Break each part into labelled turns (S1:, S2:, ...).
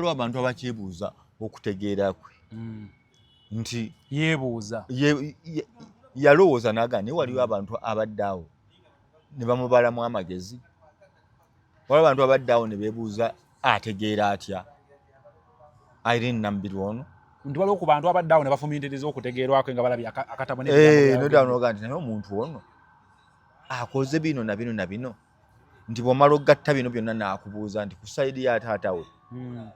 S1: Waliwo abantu abakyebuuza okutegeera kwe nti
S2: Yeebuuza.
S1: Yalowooza naga, naye waliwo abantu abadde awo ne bamubalamu amagezi. Waliwo abantu abadde awo ne beebuuza ategeera atya Irene Namubiru ono.
S2: Nti waliwo ku bantu abadde awo ne bafumiitiriza okutegeerwako nga balabye akatabo n'ebigambo byayogedde.
S1: Nodda noga nti naye omuntu ono akoze bino na bino na bino, nti bw'omala ogatta bino byonna, naakubuuza nti ku side ya taata we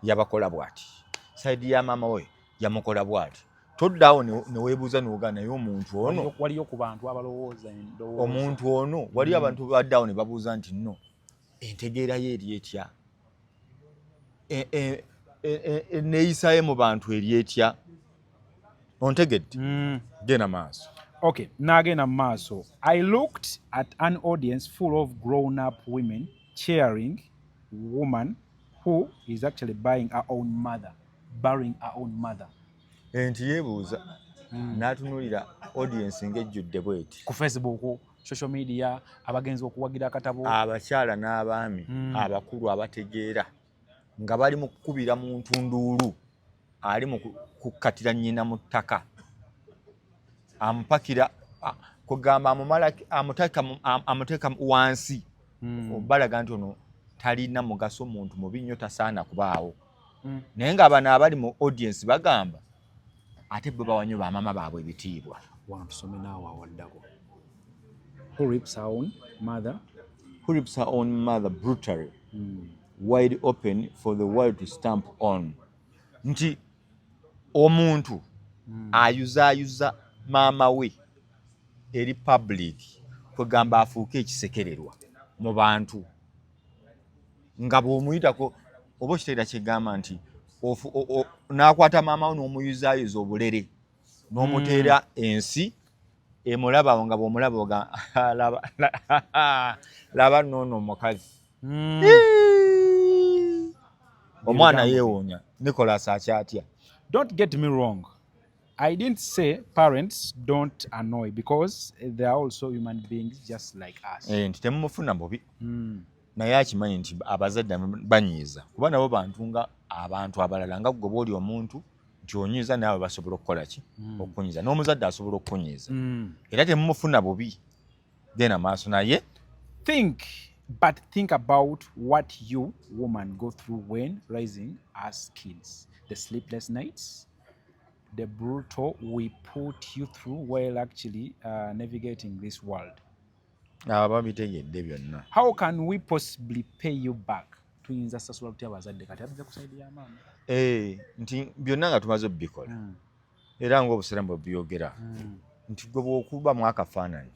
S1: yabakola bw'ati, side ya maama we yamukola bw'ati, toddaawo ne weebuuza noga naye omuntu ono.
S2: Waliyo ku bantu abalowooza endowooza.
S1: Omuntu ono, waliyo abantu badde awo ne babuuza nti nno entegeera ye eri etya, neeyisaye mu bantu eri etya? Ontegedde? Genda maaso.
S2: Okay, n'agenda mu maaso. "I looked at an audience full of grown up women cheering woman who is actually buying her own mother, burying her own mother."
S1: Nti yeebuuza n'atunuulira audience ng'ejjudde bweti
S2: Ku Facebook, social media, abagenzi okuwagira akatabo.
S1: Abakyala n'abaami abakulu abategeera nga bali mu kukubira mu ntunduulu, ali mu kukkatira nnyina mu ttaka, amupakira, kugamba amumala, amuteeka wansi, balaga nti ono talina mugaso, muntu mubi nnyo, tasaana kubaawo. Naye ng'abano abali mu audience bagamba ate bo bawanyo bamaama baabwe ebitiibwa.
S2: Wano tusome naawe awaddako. "Who rips her own mother."
S1: "Who rips her own mother brutally, wide open for the world to stamp on." Nti omuntu ayuzaayuza maama we eri public, kwegamba afuuke ekisekererwa mu bantu, nga bw'omuyitako oba okitegeera kyegamba nti n'akwata maama we n'omuyuzaayuza obulere n'omuteera ensi emulaba awo, nga bw'omulaba oga laba noono omukazi. Omwana
S2: Ebigambo.
S1: Yeewuunya Nicholas akyatya.
S2: Don't get me wrong. I didn't say parents don't annoy, because they are also human beings just like us.
S1: Eh, nti temumufuna bubi, naye akimanyi nti abazadde banyiiza kuba nabo bantu nga abantu abalala, nga gwe bwoli omuntu nti onyiiza, naawe basobola okukola ki? Okunyiiza. N'omuzadde asobola okukunyiiza. Era temumufuna bubi. Genda maaso naye.
S2: Think, but think about what you woman go through when raising us kids. The sleepless nights, the brutal we put you through while actually navigating this world.
S1: Abo babitegedde byonna.
S2: How can we possibly pay you back? Tuyinza sasula tutya abazadde? Kati atujja ku side y'amaama.
S1: Eh, nti byonna nga tumaze obibikola, era ng'obusiraamu bwe byogera nti gwe bw'okubamu akafaananyi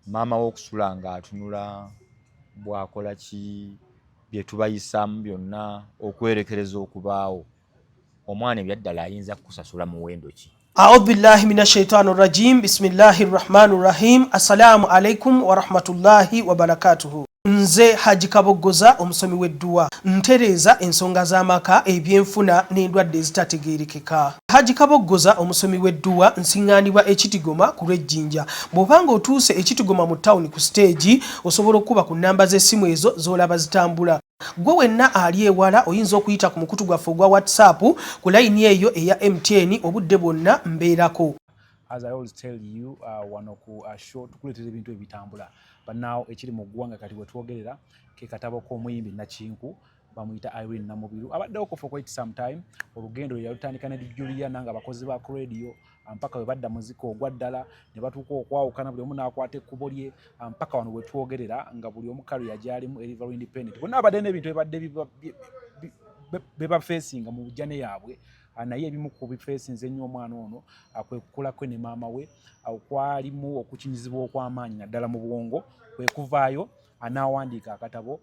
S1: maama w'okusula ng'atunula bw'akola ki, bye tubayisaamu byonna okwerekereza okubaawo omwana, ebyaddala ayinza kukusasula muwendo ki?
S3: Audhu billahi min ashaitani rajim. Bismillahi rrahmani rrahim. Assalamu alaikum warahmatullahi wabarakatuhu. Nze Haji Kaboggoza, omusomi w'edduwa, ntereeza ensonga z'amaka, ebyenfuna n'endwadde ezitategeerekeka. Haji Kaboggoza, omusomi w'edduwa, nsiŋŋaanibwa Ekitigoma ku lw'Ejjinja. Bw'obanga otuuse Ekitigoma mu tawuni ku siteegi, osobola okuba ku nnamba z'essimu ezo z'olaba zitambula. Gwe wenna ali ewala oyinza okuyita ku mukutu gwaffe ogwa WhatsApp ku layini eyo eya MTN, obudde bwonna mbeerako.
S2: As I always tell you, wano ku show tukuleetera ebintu ebitambula. But now ekiri mu ggwanga kati wetwogerera ke katabo k'omuyimbi Nakinku, bamuyita Irene Namubiru, abaddewo for quite some time. Olugendo lwe yalutandika ne Juliana nga abakozi ba ku radio, mpaka we badda muzika ogwa ddala ne batuuka okwawukana, buli omu n'akwata ekkubo lye, mpaka wano wetwogerera nga buli omu career gy'alimu eri very independent. Bonna abadde n'ebintu ebibadde bebafeesinga mu journey yaabwe, naye ebimu ku bifeesinze ennyo omwana ono kwe kukulako ne maama we okwalimu okukinyizibwa okw'amaanyi naddala mu bwongo, kwe kuvaayo n'awandiika akatabo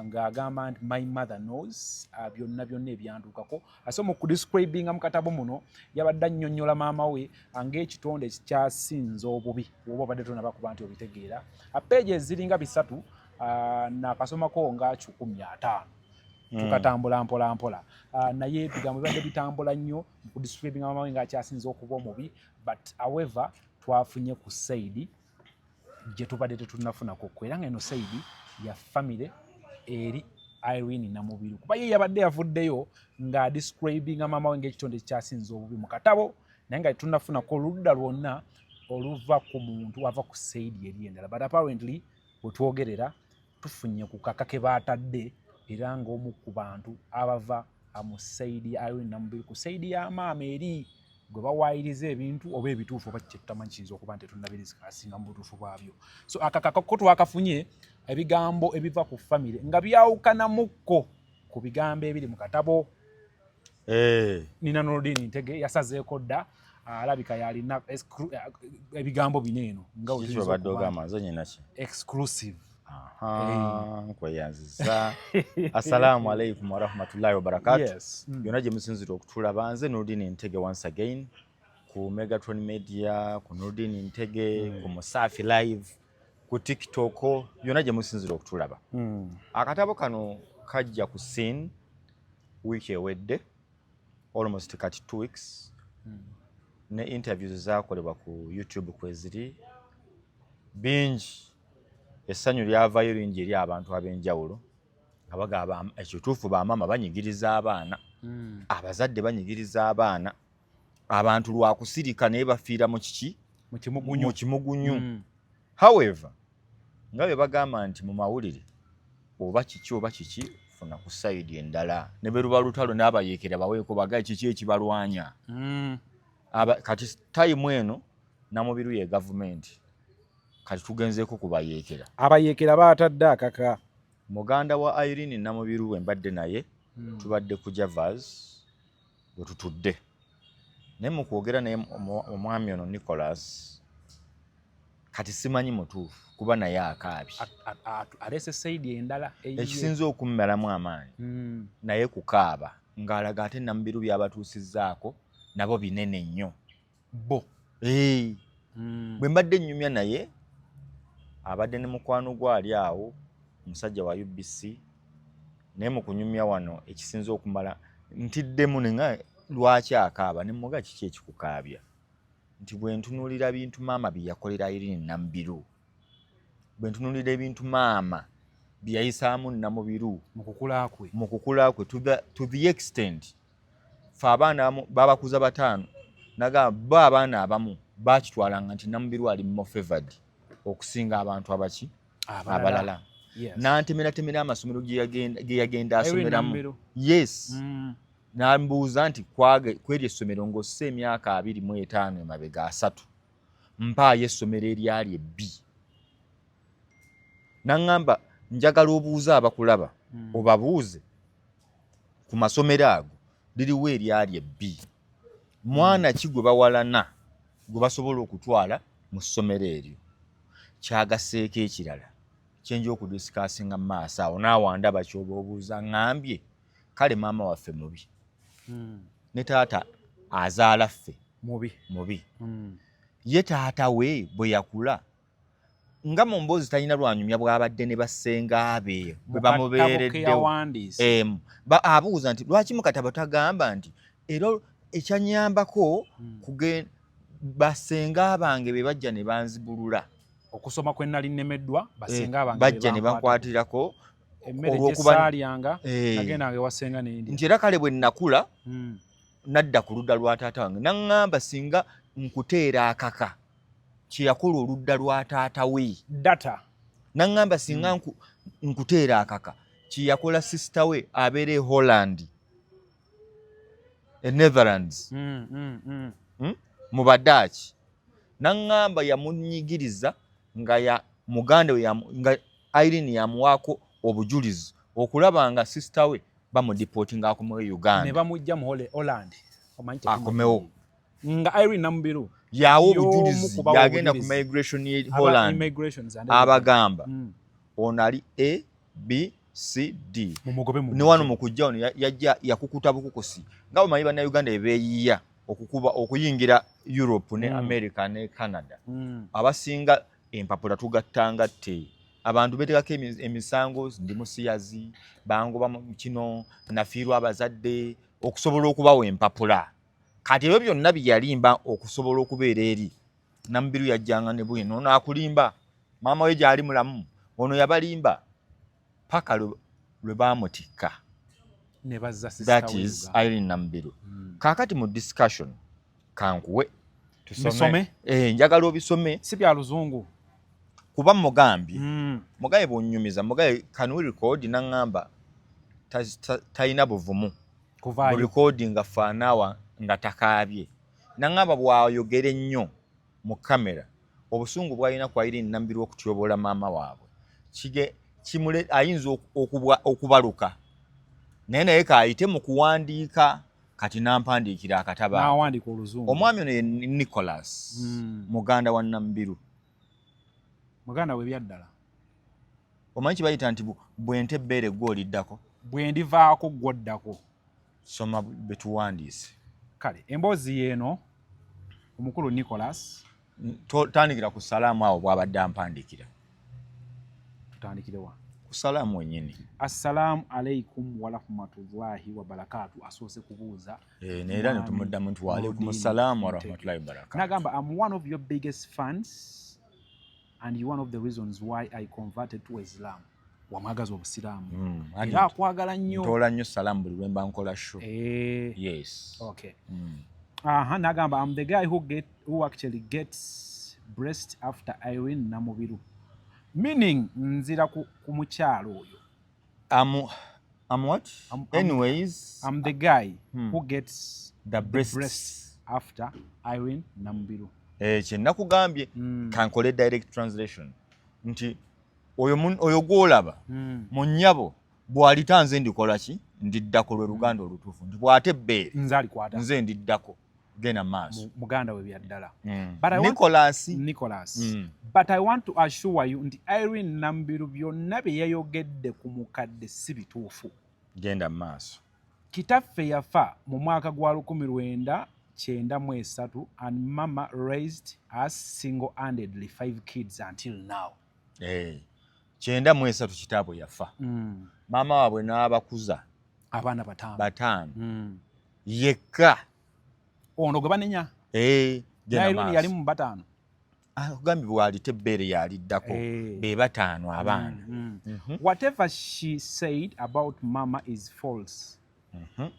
S2: ng'agamba nti "My Mother Knows" byonna byonna ebyantuukako. So mu kudescribinga mu katabo muno yabadde annyonnyola maama we ng'ekitonde ekikyasinza obubi, oba obadde tonaba kuba nti obitegeera. Pages ziringa 300, nakasomako nga 150. Tukatambula mpola mpola, naye ebigambo bibadde bitambula nnyo mu kudescribinga maama we ng'akyasinza okuba omubi. But however, twafunye ku side gye tubadde tetunnafunako, era nga eno side ya family eri Irene Namubiru, kuba ye yabadde yavuddeyo nga describinga maama we ng'ekitonde ekikyasinze obubi mu katabo, naye nga tetunnafunako oludda lwonna oluva ku muntu ava ku side eri endala. But apparently wetwogerera tufunye ku kaka ke baatadde, era ng'omu ku bantu abava mu side ya Irene Namubiru, ku side ya maama eri gwe bawaayiriza ebintu oba ebituufu oba kyetutamanyi, kiyinza okuba nti tetunnabirisikaasinga mu butuufu bwabyo. So akakaka ko twakafunye ebigambo ebiva ku famire nga byawukanamukko ku bigambo ebiri mu katabo. Nina Noludini Ntege yasazeeko dda, alabika yalina ebigambo bino eno nga
S1: Kiki obadde ogamba nze nyinaki?
S2: Exclusive.
S1: Nkweyanziza. Assalamu alaikum warahmatullahi wabarakatu. Yonna gye musinzira okutulaba, nze Nurdin Ntege once again ku Megatron Media, ku Nurdin Ntege, ku Musafi Live, ku TikTok, yonna gye musinzira okutulaba. Akatabo kano kajja ku scene wiiki ewedde, almost kati 2 weeks, ne interviews zakolebwa ku YouTube kweziri bingi. Essanyu lyavayo lingi eri abantu ab'enjawulo nga bagamba ekituufu, bamaama banyigiriza abaana, abazadde banyigiriza abaana, abantu lwakusirika naye bafiira mu kiki?
S2: Mu kimugunyu.
S1: Mu kimugunyu. However, nga bwe bagamba nti mu mawulire oba kiki funa ku side endala, ne bwe luba lutalo n'abayeekera baweeko bagaye kiki ekibalwanya. Kati time eno Namubiru ye gavumenti, kati tugenzeeko kubayeekera.
S2: Abayeekera baatadde akaka.
S1: Muganda wa Irene Namubiru bwe mbadde naye, tubadde ku Javas bwe tutudde naye mu kwogera naye, omwami ono Nicholas, kati simanyi mutuufu kuba naye akaabye.
S2: Aleese side endala eyiye.
S1: Ekisinza okummalamu amaanyi, naye kukaaba ng'alaga ate Namubiru byabatuusizzaako nabo binene nnyo.
S2: Bo.
S1: Eh, bwe mbadde nnyumya naye, abadde ne mukwano gwe ali awo, omusajja wa UBC, naye mu kunyumya wano ekisinza okumala ntiddemu nenga lwaki akaaba, ne muga kiki ekikukaabya, nti bwe ntunuulira bintu maama bye yakolera Irene Namubiru, bwe ntunuulira ebintu maama bye yayisaamu Namubiru
S2: mu kukula kwe,
S1: mu kukula kwe, to the extent fe abaana abamu babakuza bataano, nagamba bo abaana abamu bakitwalanga nti Namubiru ali more favored okusinga abantu abaki abalala. Nantemeratemera amasomero ge yagenda asomeramu.
S2: Namubiru.
S1: Yes. Nambuuza nti kweri essomero ng'ossa emyaka 25 emabega, 30, mpaayo essomero eryali ebbi. Naŋŋamba njagala obuuze abakulaba, obabuuze ku masomero ago liriwo eryali ebbi, mwana ki gwe bawalana gwe basobola okutwala mu ssomero eryo. Kyagaseeko ekirala kyenja okudiscussinga mu maaso awo, naawe andaba kyoba obuuza. Ŋŋambye kale maama waffe mubi, ne taata azaala ffe
S2: mubi.
S1: Mubi. Ye taata we bwe yakula nga mu mboozi talina lwanyumya bw'abadde ne bassenga be bwe bamubeereddewo.
S2: Yawandiise.
S1: Abuuza nti lwaki mu katabo tagamba nti era ekyanyambako basenga bange be bajja ne banzibulula
S2: okusoma kwe nali nnemeddwa, basenga abange
S1: bajja
S2: be
S1: ne bankwatirako.
S2: Emmere gye saalyanga, nagendanga ewa ssenga nendya.
S1: Nti era kale bwe nakula nadda ku ludda lwa taata wange. Naŋŋamba singa nkuteera akaka kye yakola oludda lwa taata we.
S2: Data.
S1: Naŋŋamba singa nkuteera akaka kye yakola sister we abeera e Holland, e Netherlands, Mu Badaaki. Naŋŋamba yamunyigiriza nga ya muganda we nga Irene yamuwaako obujulizi okulaba nga sister we bamudeportinga akomewo e
S2: Ne
S1: Uganda.
S2: bamujja mu Holland. Omanyi
S1: Akomewo.
S2: Nga Irene Namubiru
S1: yawa
S2: y'omu
S1: obujulizi,
S2: ku bawa
S1: yagenda ku
S2: obujulizi.
S1: migration ye
S2: Aba
S1: Holland,
S2: immigrations and everything.
S1: Abagamba ono ali A, B, C, D,
S2: mumugobe mu
S1: ne wano mu kujja wano yajja yakukuta bukukusi nga bwemanyi Bannayuganda ebeeyiya okukuba okuyingira Europe ne America ne Canada. Abasinga empapula tugattanga tte, abantu betekako emisango, ndi musiyazi, bangoba mu kino, nafiirwa abazadde, okusobola okubawa empapula. Kati ebyo byonna bye yalimba okusobola okubeera eri. Namubiru yajjanga ne bwino, ono akulimba maama we gyali mulamu, ono yabalimba paka lwe lwe baamutikka.
S2: Ne bazza sister
S1: That
S2: we
S1: is
S2: Uganda.
S1: Irene Namubiru. Kaakati mu discussion kankuwe tusome.
S2: Mbisome?
S1: Eh, njagala obisome.
S2: Si bya luzungu.
S1: Kuba mugambye, mugaye bwonyumiza mugaye, "Can we record?" Naŋŋamba talina buvumu mu
S2: kuvaayo
S1: recording faanawa nga takaabye. Naŋŋamba bw'ayogera ennyo mu kamera, obusungu bw'alina ku Irene Namubiru okutyobola maama waabwe kimule ayinza okubaluka, naye kaayite mu kuwandiika. Kati nampandiikira akataba.
S2: N'awandiika oluzungu.
S1: Omwami ono ye Nicholas, muganda wa Namubiru.
S2: Muganda we byaddala.
S1: Omanyi kibayita nti bwente ebbeere gwe oliddako.
S2: Bwe ndivaako gwoddako.
S1: Soma betuwandiise.
S2: Kale emboozi yeeno, omukulu Nicholas.
S1: Tandikira ku salaamu awo bw'abadde ampandiikira.
S2: Tutandikirewa?
S1: Ku salaamu wenyini.
S2: Assalaamu alaikum warahmatullahi wabarakatu. Asoose kubuuza.
S1: Eh, neera ne tumuddamu nti waalaikum salaamu warahmatullahi wabarakatu.
S2: Nagamba, "I'm one of your biggest fans and you one of the reasons why I converted to Islam." Wamwagaza obusiraamu. Era akwagala nnyo.
S1: Ntoola nnyo salaamu buli lwe mba nkola show.
S2: Eh,
S1: yes.
S2: Okay. Aha, nagamba, "I'm the guy who actually gets breast after Irene Namubiru," meaning nzira ku mukyalo oyo.
S1: I'm what? Anyways.
S2: I'm the guy who gets
S1: the breasts.
S2: Breast after Irene Namubiru.
S1: Eh, kye nakugambye, kankole direct translation nti oyo oyo gw'olaba mu nnyabo bw'alita nze ndikola ki? Ndiddako. Lwe luganda olutuufu nti bw'ate ebbeere
S2: nze alikwata.
S1: Nze ndiddako. Genda maaso.
S2: Muganda we byaddala.
S1: Nicholas.
S2: Nicholas. "But I want to assure you nti Irene Namubiru byonna bye yayogedde ku mukadde si bituufu.
S1: Genda maaso.
S2: Kitaffe yafa mu mwaka gwa 1993 and mama raised us single-handedly, five kids, until now."
S1: Eh, 93 kitaabwe yafa, maama waabwe n'abakuza.
S2: Abaana 5.
S1: 5. Yekka.
S2: Ono gwe banenya.
S1: Eh, genda
S2: Irene
S1: maaso.
S2: yali mu 5.
S1: Ah, ogambye bw'alita ebbeere yaliddako.
S2: Eh.
S1: Be 5 abaana.
S2: "Whatever she said about mama is false.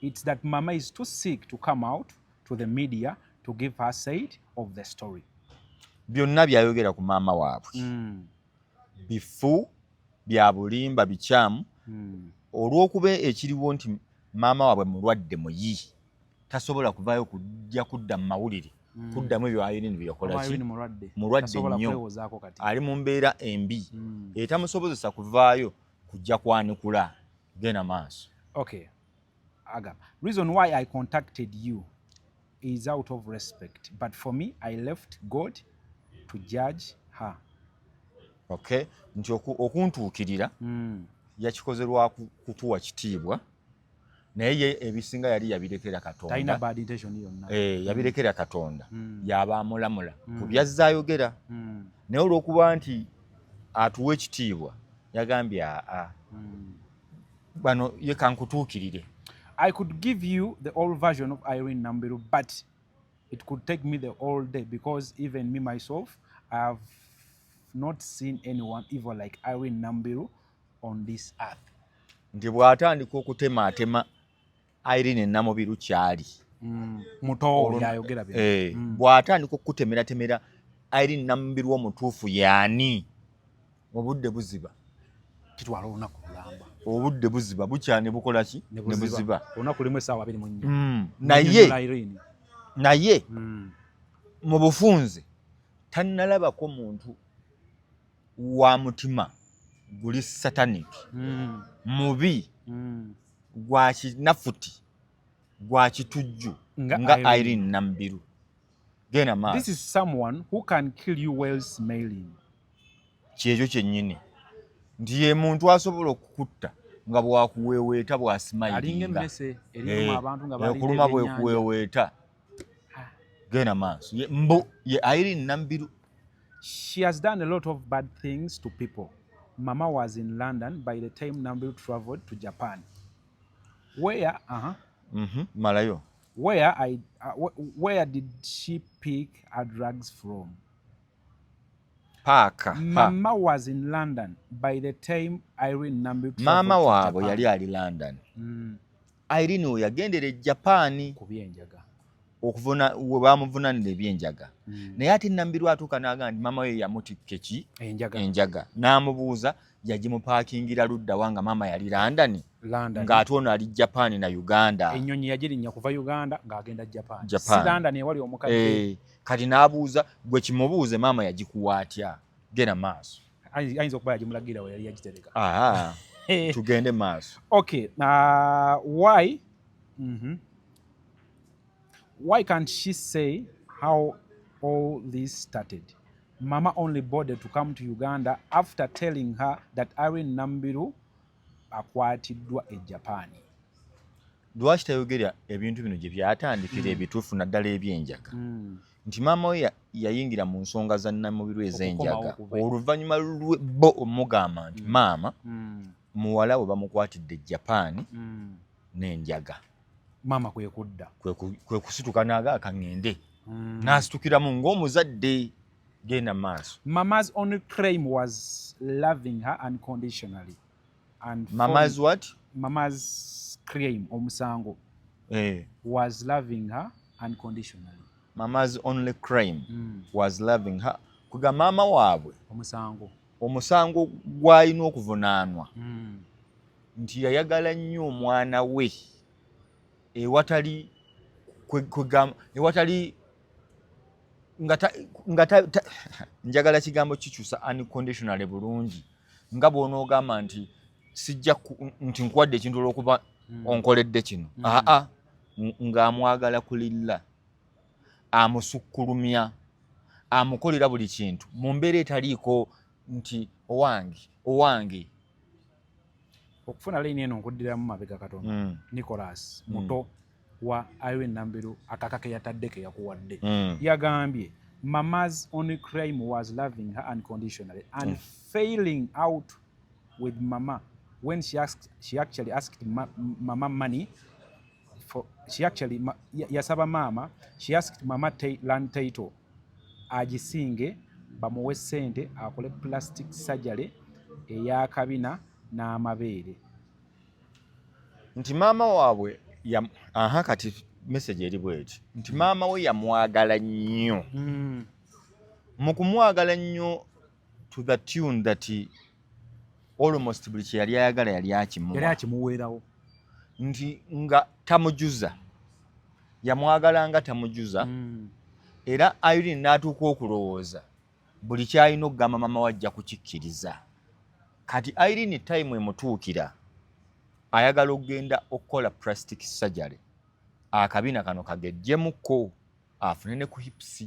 S2: It's that mama is too sick to come out to the media to give her side of the story."
S1: Byonna byayogera ku maama waabwe bifu, bya bulimba, bikyamu, olw'okuba ekiriwo nti maama waabwe mulwadde muyi, tasobola kuvaayo kujja kudda mu mawulire kuddamu ebyo Irene bye yakola
S2: Mama
S1: ki.
S2: Irene mulwadde.
S1: Mulwadde
S2: Tasobola
S1: nnyo.
S2: kwewozaako kati.
S1: Ali mu mbeera embi etamusobozesa kuvaayo kujja kwanikula. Genda maaso.
S2: Okay. Agamba, "Reason why I contacted you is out of respect. But for me, I left God to judge her."
S1: Okay, nti okuntuukirira yakikoze lwa kutuwa kitiibwa, naye ye ebisinga yali yabirekera
S2: Talina
S1: Katonda.
S2: bad intention yonna.
S1: Eh, yabirekera Katonda, yaba amulamula ku byazza ayogera, naye olw'okuba nti atuwa ekitiibwa yagambye aa, bano ye kankutuukirire.
S2: "I could give you the old version of Irene Namubiru, but it could take me the whole day because even me myself, I have not seen anyone evil like Irene Namubiru on this earth."
S1: Nti bw'atandika okutemaatema Irene Namubiru kyali
S2: Muto yayogera bino.
S1: Eh, bw'atandika okutemeratemera Irene Namubiru omutuufu yaani, obudde buziba.
S2: Kitwala olunaku lulamba.
S1: Obudde buziba, bukya ne bukola ki? Ne buziba.
S2: Olunaku lulimu essaawa 24.
S1: Naye
S2: Nnyonnyola Irene.
S1: Naye mu bufunze tannalabako muntu wa mutima guli satanic, mubi, gwa kinafuti, gwa kitujju
S2: nga
S1: nga
S2: Irene.
S1: Irene Namubiru. Genda
S2: "This
S1: maaso.
S2: is someone who can kill you while smiling."
S1: Kyekyo kyennyini, nti ye muntu asobola okukutta nga bwakuweeweeta,
S2: Alinga
S1: bwasimayiringa.
S2: emmese erima
S1: Eh,
S2: abantu nga balinda
S1: okuluma
S2: ebyennyanja.
S1: bwekuweeweeta. Genda maaso. Mbu ye Irene Namubiru.
S2: "She has done a lot of bad things to people. Mama was in London by the time Namubiru traveled to Japan. Where,
S1: Malayo.
S2: Where did she pick her drugs from?
S1: Paaka.
S2: Mama was in London by the time Irene Nambi
S1: Maama waabwe yali ali London. Irene we yagendera e Japan
S2: ku byenjaga.
S1: Okuvuna we bamuvunanira ebyenjaga. Naye ate Namubiru atuuka n'agamba nti maama we yamutikka eki?
S2: Enjaga.
S1: Enjaga. N'amubuuza yagimupaakingira ludda wa nga maama yali London?
S2: London.
S1: Ng'ate ono ali Japan na Uganda.
S2: Ennyonyi yagirinnya kuva Uganda ng'agenda Japan.
S1: Japan.
S2: Si London ewali omukadde.
S1: Kati n'abuuza gwe kimubuuze maama yagikuwa atya? Genda maaso.
S2: Ayinza okuba yagimulagira we yali yagitereka.
S1: Aha. Tugende maaso.
S2: Okay. Why? Why can't she say how all this started? Mama only boarded to come to Uganda after telling her that Irene Namubiru akwatiddwa e Japan.
S1: Lwaki tayogera ebintu bino gye byatandikira ebituufu, naddala ebyenjaga? Nti maama we yayingira mu nsonga za Namubiru ez'enjaga
S2: Okukomawo kuva-
S1: oluvannyuma lwe bo omugamba nti maama muwala we bamukwatidde e Japan n'enjaga.
S2: Maama kwe kudda.
S1: Kwe kusituka n'aga kaŋŋende. N'asitukiramu ng'omuzadde. Genda maaso.
S2: Mama's only claim was loving her unconditionally. And
S1: Mama's what?
S2: Mama's claim, omusango, was loving her unconditionally.
S1: Mama's only crime was loving her. Kuga maama waabwe
S2: Omusango.
S1: Omusango gw'alina okuvunaanwa nti yayagala nnyo omwana we ewatali ewatali nga njagala kigambo kikyusa unconditionally bulungi, nga bw'onoogamba nti sijja nti nkuwadde ekintu olw'okuba onkoledde kino. Aa, ng'amwagala kulilla, amusukkulumya, amukolera buli kintu mu mbeera etaliiko nti owange, owange.
S2: Okufuna layini eno nkuddiramu mabega katono. Nicholas muto wa Irene Namubiru, akaka ke yatadde ke yakuwadde, yagambye mama's only crime was loving her unconditionally and failing out with mama when she asked, she actually asked mama money for, she actually yasaba maama, she asked mama land title agisinge bamuwe ssente akole plastic surgery ey'akabina n'amabeere.
S1: Nti maama waabwe aha, kati message eri bweti nti maama we yamwagala nnyo. Mu kumwagala nnyo to the tune that almost buli kye yali ayagala yali
S2: Yali
S1: akimuwa.
S2: Akimuweerawo.
S1: Nti nga tamujuza, yamwagala nga tamujuza. Era Irene n'atuuka okulowooza buli kyalina okugamba maama we ajja kukikkiriza. Kati Irene time emutuukira ayagala okugenda okukola plastic surgery, akabina kano kagejjemukko afune ne ku hips.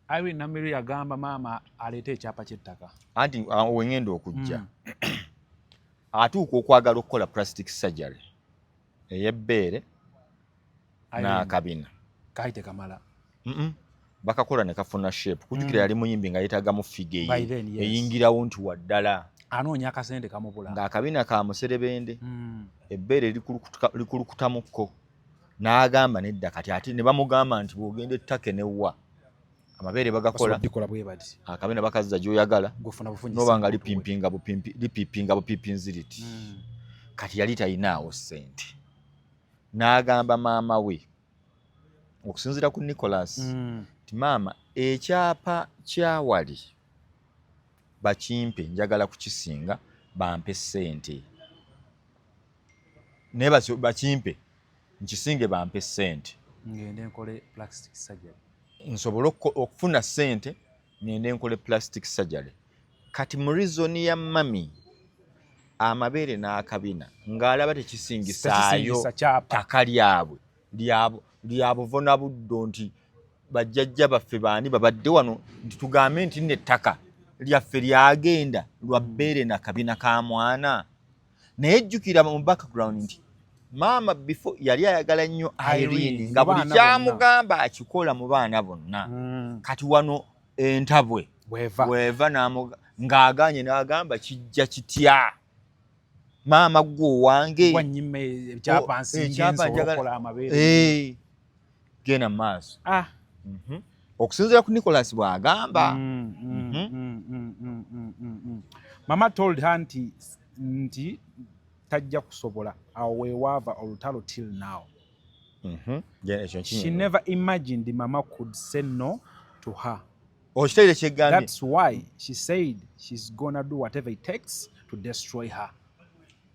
S2: Irene Namubiru yagamba maama aleete ekyapa ky'ettaka.
S1: Anti wengenda okujja, atuuka okwagala okukola plastic surgery ey'ebbeere
S2: Irene,
S1: n'akabina.
S2: Kaali tekamala.
S1: Bakakola ne kafuna shape. Kujjukira yali muyimbi nga yeetagamu figure.
S2: By then, yes.
S1: Eyingirawo nti waddala.
S2: Anoonya akasente kamubula.
S1: Ng'akabina ka muserebende, ebbeere likulukutamukko. N'agamba nedda. Kati ate ne bamugamba nti bw'ogenda ettake newwa amabeere bagakola.
S2: Basobola bikola bwe bati.
S1: Akabina bakazza gy'oyagala.
S2: Gofuna bufunyi
S1: noba nga
S2: ssente.
S1: Lipimpinga bupimpi, lipipinga bupipinziriti. Kati yali talinaawo ssente, n'agamba maama we, okusinziira ku Nicholas, nti maama, ekyapa kyawali bakimpe, njagala kukisinga bampe ssente, naye bakimpe nkisinge bampe ssente.
S2: Ngende nkole plastic surgery.
S1: Nsobole okufuna ssente ngende nkole plastic surgery. Kati mu reason ya mami, amabeere n'akabina ng'alaba tekisingisaayo
S2: Tekisingisa kyapa.
S1: Ttaka lyabwe lya buvona buddo, nti bajjajja baffe baani babadde wano, nti tugambe nti nno ettaka lyaffe lyagenda lwa bbeere na kabina ka mwana. Naye jjukira mu background nti maama before yali ayagala nnyo
S2: Irene,
S1: Irene, nga
S2: mu
S1: buli
S2: baana
S1: kyamugamba akikola mu baana bonna. Kati wano entabwe
S2: bweva.
S1: Bweva ng'aganye n'agamba kijja kitya maama gwe owange?
S2: Wanyima ekyapa nsinge
S1: ekyapa
S2: nsobola
S1: njagala-
S2: okukola amabeere.
S1: Eh, genda mu maaso.
S2: Ah.
S1: Okusinziira ku Nicholas bw'agamba.
S2: Mama told her nti tajja kusobola. Awo wewaava olutalo till now. She never imagined mama could say no to her.
S1: Okitegeere kyegambye.
S2: That's why she said she's gonna do whatever it takes to destroy her.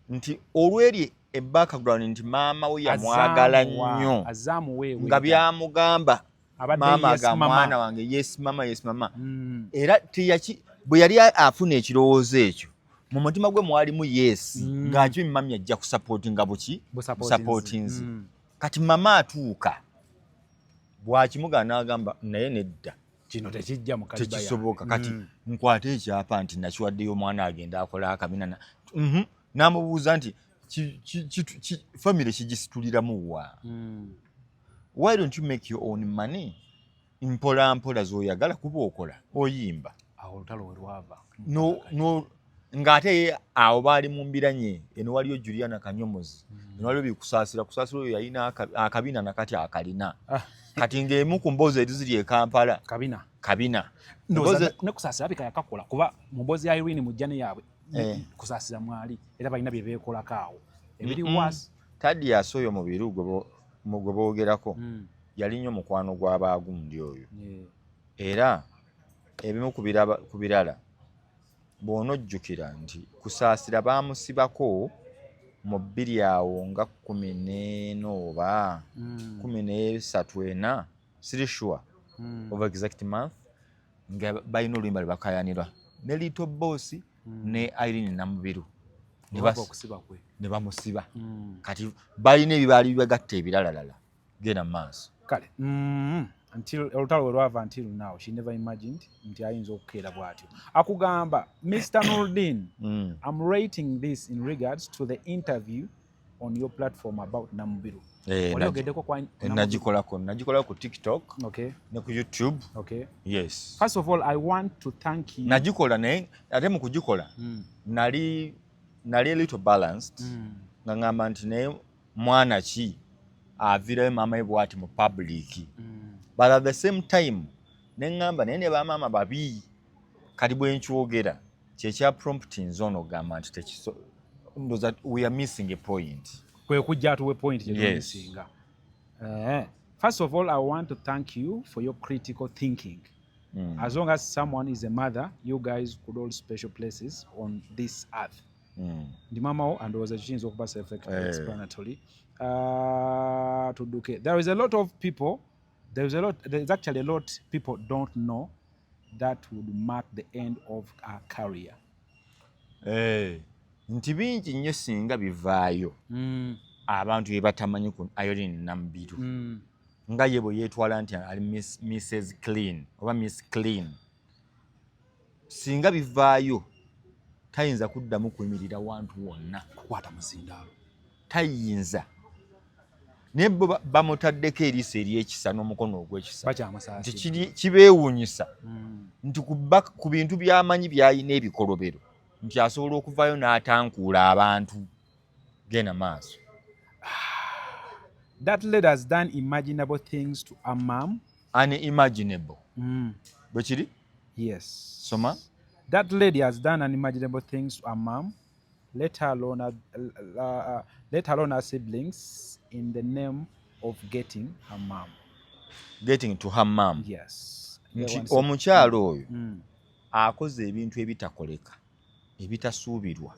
S1: Nti olweri ebackground nti maama we yamwagala nnyo, nga byamugamba maama aga mwana wange, yes mama, yes mama. Era teyaki bwe yali afuna ekirowoozo ekyo mu mutima gwe mwalimu yes, ng'akyo mami ajja kusupportinga buki busupportinzi. Kati mama atuuka bw'akimugaana n'agamba naye nedda,
S2: kino tekijja mu
S1: tekisoboka. Kati nkwate ekyapa nti nakiwaddeyo omwana agenda akola akabina. N'amubuuza nti family kigisituliramu wa? Why don't you make your own money mpola mpola z'oyagala, kuba okola oyimba?
S2: Awo olutalo we lwava.
S1: No, no, ng'ate awo baali mu mbiranye eno waliyo Juliana Kanyomozi, eno waliyo Bikusaasira. Kusaasira oyo yalina akabina nakati akalina. Kati ng'emu ku mboozi eziri e Kampala
S2: kabina
S1: kabina.
S2: Ne Kusaasira abika yakakola, kuba mu mboozi ya Irene Mujjane yaabwe Kusaasira mwali era balina bye beekolako awo ebiri waasi.
S1: Tadias oyo Mubiru gwe boogerako yali nnyo mukwano gw'abaagundi oyo. Era ebimu ku birala bw'onojjukira nti Kusaasira baamusibako mu 20 awo nga 14 oba 13, 4, siri sure of exact month, nga balina oluyimba lwe bakayanira ne Lito Boss ne Irene Namubiru ne bamusiba. Kati balina ebibaali bibagatta ebiralalala. Genda mu maaso.
S2: Kale, until olutalo we lwava, until now she never imagined nti ayinza okukeera bw'atyo. Akugamba, Mr Nurdin, I'm rating this in regards to the interview on your platform about Namubiru.
S1: Eh, nagikolako, nagikolako ku TikTok ne ku YouTube. Yes.
S2: First of all, I want to thank you.
S1: Nagikola naye ate mu kugikola nali a little balanced, nga ngamba nti naye mwana ki aviirayo maama we bwati mu public? But at the same time neŋŋamba naye ne bamaama babi. Kati bwe nkyogera kyekya promptinze ono ogamba nti tekiso ndoza we are missing a point.
S2: Kwe kujja atuwe point gyetumisinga. Yes. First of all, I want to thank you for your critical thinking. As long as someone is a mother, you guys could hold special places on this earth. Ndi maama wo andowooza kiyinza okuba self explanatory. Tudduke. There is a lot of people, there is actually a lot people don't know that would mark the end of our career.
S1: Hey. Nti bingi nnyo singa bivaayo abantu bye batamanyi ku Irene Namubiru, nga ye bwe yeetwala nti ali Mrs Clean oba Miss Clean, singa bivaayo tayinza kuddamu kuyimirira wantu wonna
S2: kukwata muzindaalo.
S1: Tayinza, naye bo bamutaddeko eriiso eryekisa n'omukono ogw'ekisa nti kibeewuunyisa nti ku bintu by'amanyi by'alina ebikolobero nti asobola okuvaayo n'atankuula abantu. Genda maaso.
S2: That lady has done imaginable things to a mom.
S1: Unimaginable. Bwe kiri?
S2: Yes.
S1: Soma.
S2: That lady has done unimaginable things to a mom, let alone her siblings, in the name of getting her mom.
S1: Getting to her mom.
S2: Yes.
S1: Nti omukyalo oyo akoze ebintu ebitakoleka, ebitasuubirwa,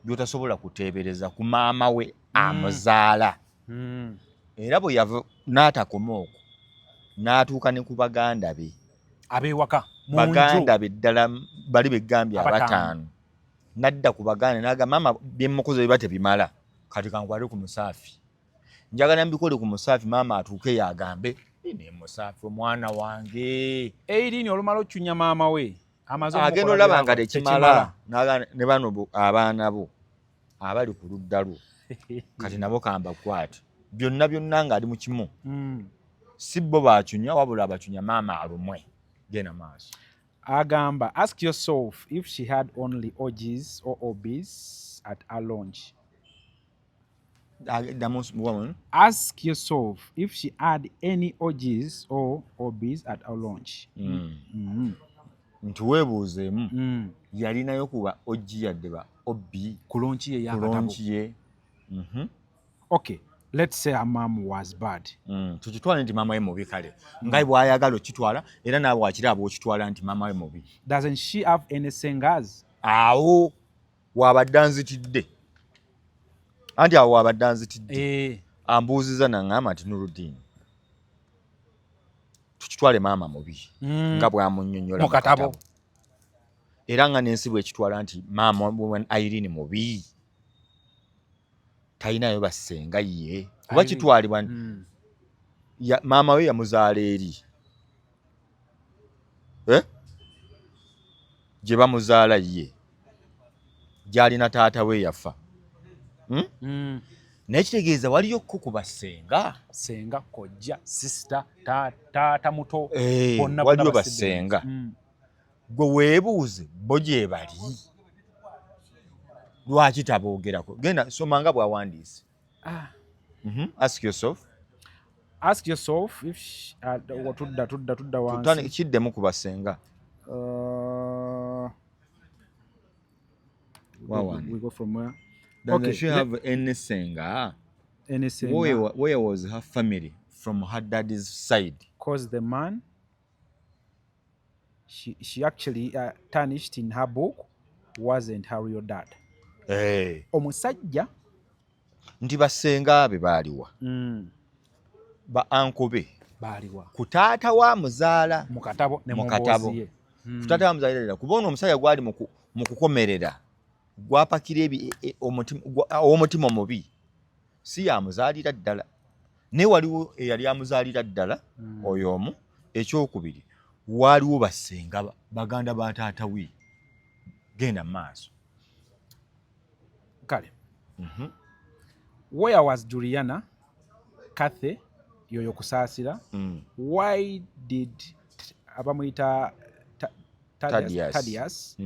S1: by'otasobola kuteebereza ku maama we amuzaala. Era bwe yava n'atakoma okwo n'atuuka ne ku baganda be.
S2: Ab'ewaka.
S1: Baganda be ddala bali begambye abataano, nadda ku baganda n'agamba, maama byemukoze biba tebimala, kati kankwale ku Musaafi, njagala mbikole ku Musaafi, maama atuuke yagambe ne Musaafi omwana wange.
S2: Eirini olumala ocunya maama we
S1: agenda olaba nga tekimala, ne bano abaana bo abali ku ludda lwo kati nabo kambakwate byonna byonna ng'ali mu kimu. Si bo bacunya wabula abacunya maama alumwe. Genda maaso.
S2: Agamba, ask yourself if she had only OGs or OBs at her launch.
S1: Ddamu wamu.
S2: Ask yourself if she had any OGs or OBs at our launch.
S1: Nti weebuuzeemu, yalinayo kuba OG yadde ba OB
S2: ku launch ye
S1: ku
S2: y'akatabo?
S1: Launch ye.
S2: Okay, let's say her mom was bad.
S1: Tukitwale nti maama we mubi, kale nga bw'ayagala okitwala, era naawe wakiraba okitwala nti maama we mubi.
S2: Doesn't she have any singers?
S1: Awo wabadde anzitidde, anti awo wabadde anzitidde. Ambuuziza naŋŋamba nti, "Nurudin, tukitwale maama mubi nga bw'amunnyonnyola
S2: mu katabo.
S1: Era nga n'ensi bwekitwala nti maama wa Irene mubi, talinayo bassenga ye, kuba
S2: Irene.
S1: kitwalibwa maama we yamuzaala eri, eh? Gye bamuzaala ye gy'alina taata we yafa, Naye kitegeeza waliyo kko ku bassenga.
S2: Senga, kojja, sister, taata muto,
S1: Eh,
S2: bonna
S1: waliyo
S2: bonna.
S1: bassenga. Gwe weebuuze bo gye bali, lwaki taboogerako? Genda soma nga bw'awandiise.
S2: Ah.
S1: Ask yourself.
S2: Ask yourself if tudda tudda tudda wansi.
S1: Kiddemu ku bassenga. Wawan.
S2: We go from where?
S1: Does
S2: Okay,
S1: she have any senga?
S2: Any senga?
S1: Where was her family from her daddy's side?
S2: Cause the man she actually tarnished in her book wasn't her real dad.
S1: Hey.
S2: Omusajja.
S1: Nti bassenga be baaliwa? Ba uncle be
S2: Baaliwa?
S1: Ku taata wa muzaala.
S2: Mu katabo ne
S1: Mu
S2: mu
S1: katabo.
S2: mboozi ye.
S1: Ku taata wa muzaala, kuba ono omusajja gwali mu kukomerera gwapakira ow'omutima omubi si yamuzaalira ddala, naye waliwo eyali amuzaalira ddala. Oyo omu. Ekyokubiri, waaliwo bassenga baganda ba taata we. Genda mu maaso.
S2: Kale. Where was Juliana Cathe yoyo Kusaasira? Why did abamuyita
S1: Thaddeus.
S2: Thaddeus.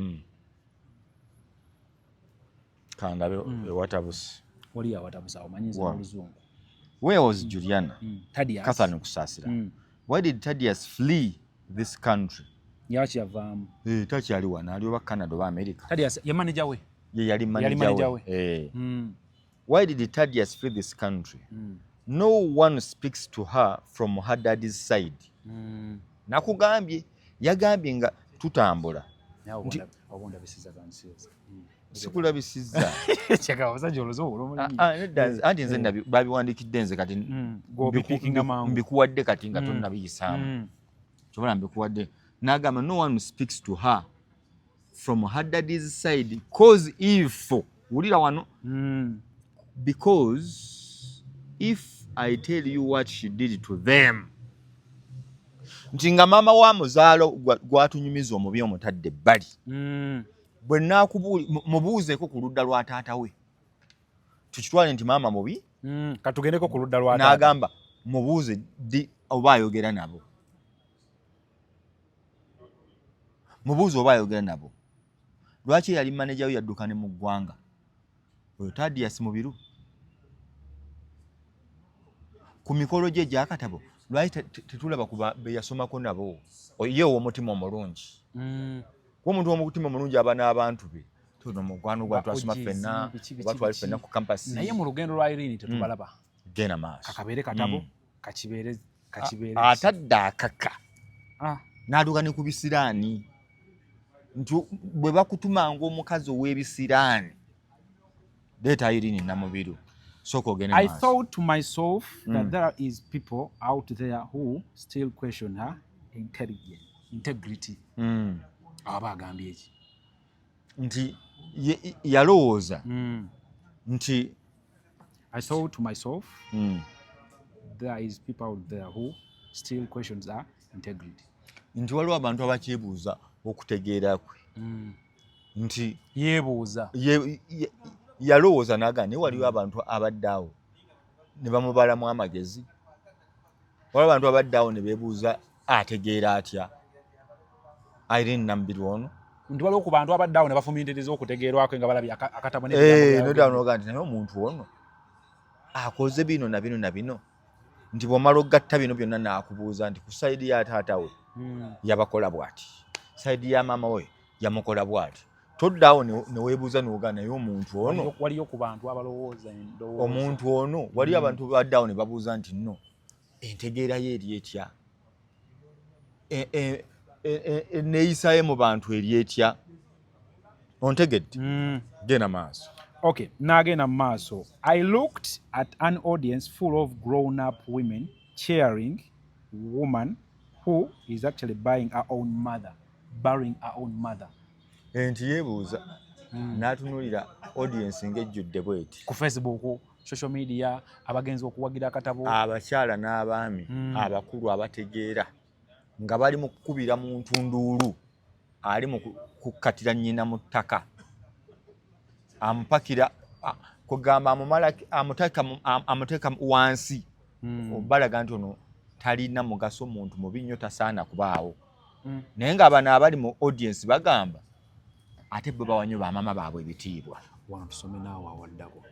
S1: Kandabe ewatabuse.
S2: Wali awatabusa, omanyiza oluzungu.
S1: Where was Juliana?
S2: Thaddeus.
S1: Catherine Kusaasira. Why did Thaddeus flee this country?
S2: Yaki yavaamu?
S1: Eh, takyali wano, ali oba Canada oba America.
S2: Thaddeus ye manager we.
S1: Ye yali
S2: Yali
S1: manager
S2: manager
S1: we.
S2: we.
S1: Eh. Why did Thaddeus flee this country? No one speaks to her from her daddy's side. Nakugambye, yagambye nga tutambula.
S2: Nawe oba ondabisiza kansiza.
S1: Sikulabisizza.
S2: Kyeka abasajja oluzungu lumulimu.
S1: Ah, ah, nedda, anti nze babiwandiikidde nze kati.
S2: Gw'obipiikinga mangu.
S1: Mbikuwadde kati nga tonnabiyisaamu. Kyobola mbikuwadde. N'agamba no one speaks to her from her daddy's side, cause if, wulira wano, because if I tell you what she did to them, nti nga maama wa muzaalo gwatunyumiza omubi omutadde ebbali, bwe mubuuzeeko ku ludda lwa taata we, tukitwale nti maama mubi.
S2: Katugendeko ku ludda lwa taata.
S1: N'agamba mubuuze ddi oba ayogera nabo, mubuuze oba ayogera nabo. Lwaki eyali maneja we yadduka ne mu ggwanga, oyo Tadias Mubiru? Ku mikolo gye egyakatabo lwaki tetulaba ku be yasomako nabo? Ye ow'omutima omulungi. Kuba omuntu w'omutima omulungi aba n'abantu be, tuno mukwano gwa
S2: Ba
S1: twasoma
S2: OGs,
S1: ffenna,
S2: biki, biki,
S1: oba twali
S2: biki.
S1: ffenna ku campus.
S2: Naye mu lugendo lwa Irene tetubalaba.
S1: Genda maaso.
S2: Kakabeere katabo, kakibeere kakibeere.
S1: Atadde akaka
S2: Ah,
S1: n'atuuka ne ku bisiraani, nti bwe bakutumanga omukazi ow'ebisiraani, leeta Irene Namubiru. Sooka ogende
S2: I
S1: maaso.
S2: thought to myself that there is people out there who still question her intelligence, integrity. Aba agambye eki?
S1: Nti yalowooza nti
S2: I thought to myself there is people out there who still questions her integrity.
S1: Nti waliwo abantu abakyebuuza okutegeera kwe, nti
S2: Yeebuuza.
S1: Yalowooza naga naye waliwo abantu abadde awo ne bamubalamu amagezi, waliwo abantu abadde awo ne beebuuza ategeera atya Irene Namubiru ono.
S2: Nti waliwo ku bantu abadde awo ne bafumiitiriza okutegeerwako nga balabye akatabo n'ebigambo
S1: Eh,
S2: byayogedde.
S1: nodda noga nti naye omuntu ono. Akoze bino na bino na bino, nti bw'omala okugatta bino byonna, n'akubuuza nti ku side ya taata we yabakola bw'ati, side ya maama we yamukola bw'ati, toddaawo ne weebuuza n'ogaa, naye omuntu ono
S2: Waliyo ku bantu abalowooza endowooza.
S1: Omuntu ono, waliyo abantu baddaawo ne babuuza nti nno entegeera ye eri etya? Neeyisaye mu bantu eri etya? Ontegedde? Genda maaso.
S2: Okay, n'agenda mu maaso. I looked at an audience full of grown up women cheering woman who is actually buying her own mother, burying her own mother.
S1: Nti yeebuuza n'atunuulira audience ng'ejjudde bweti
S2: ku Facebook, social media, abagenzi okuwagira akatabo.
S1: Abakyala n'abaami abakulu abategeera nga bali mu kukubira mu ntunduulu, ali mu kukkatira nnyina mu ttaka, amupakira, kugamba amumala, amuteeka wansi, balaga nti ono talina mugaso, muntu mubi nnyo, tasaana kubaawo. Naye ng'abano abali mu audience bagamba ate bo bawanyo bamaama baabwe ebitiibwa.
S2: Wano tusome naawe awaddako.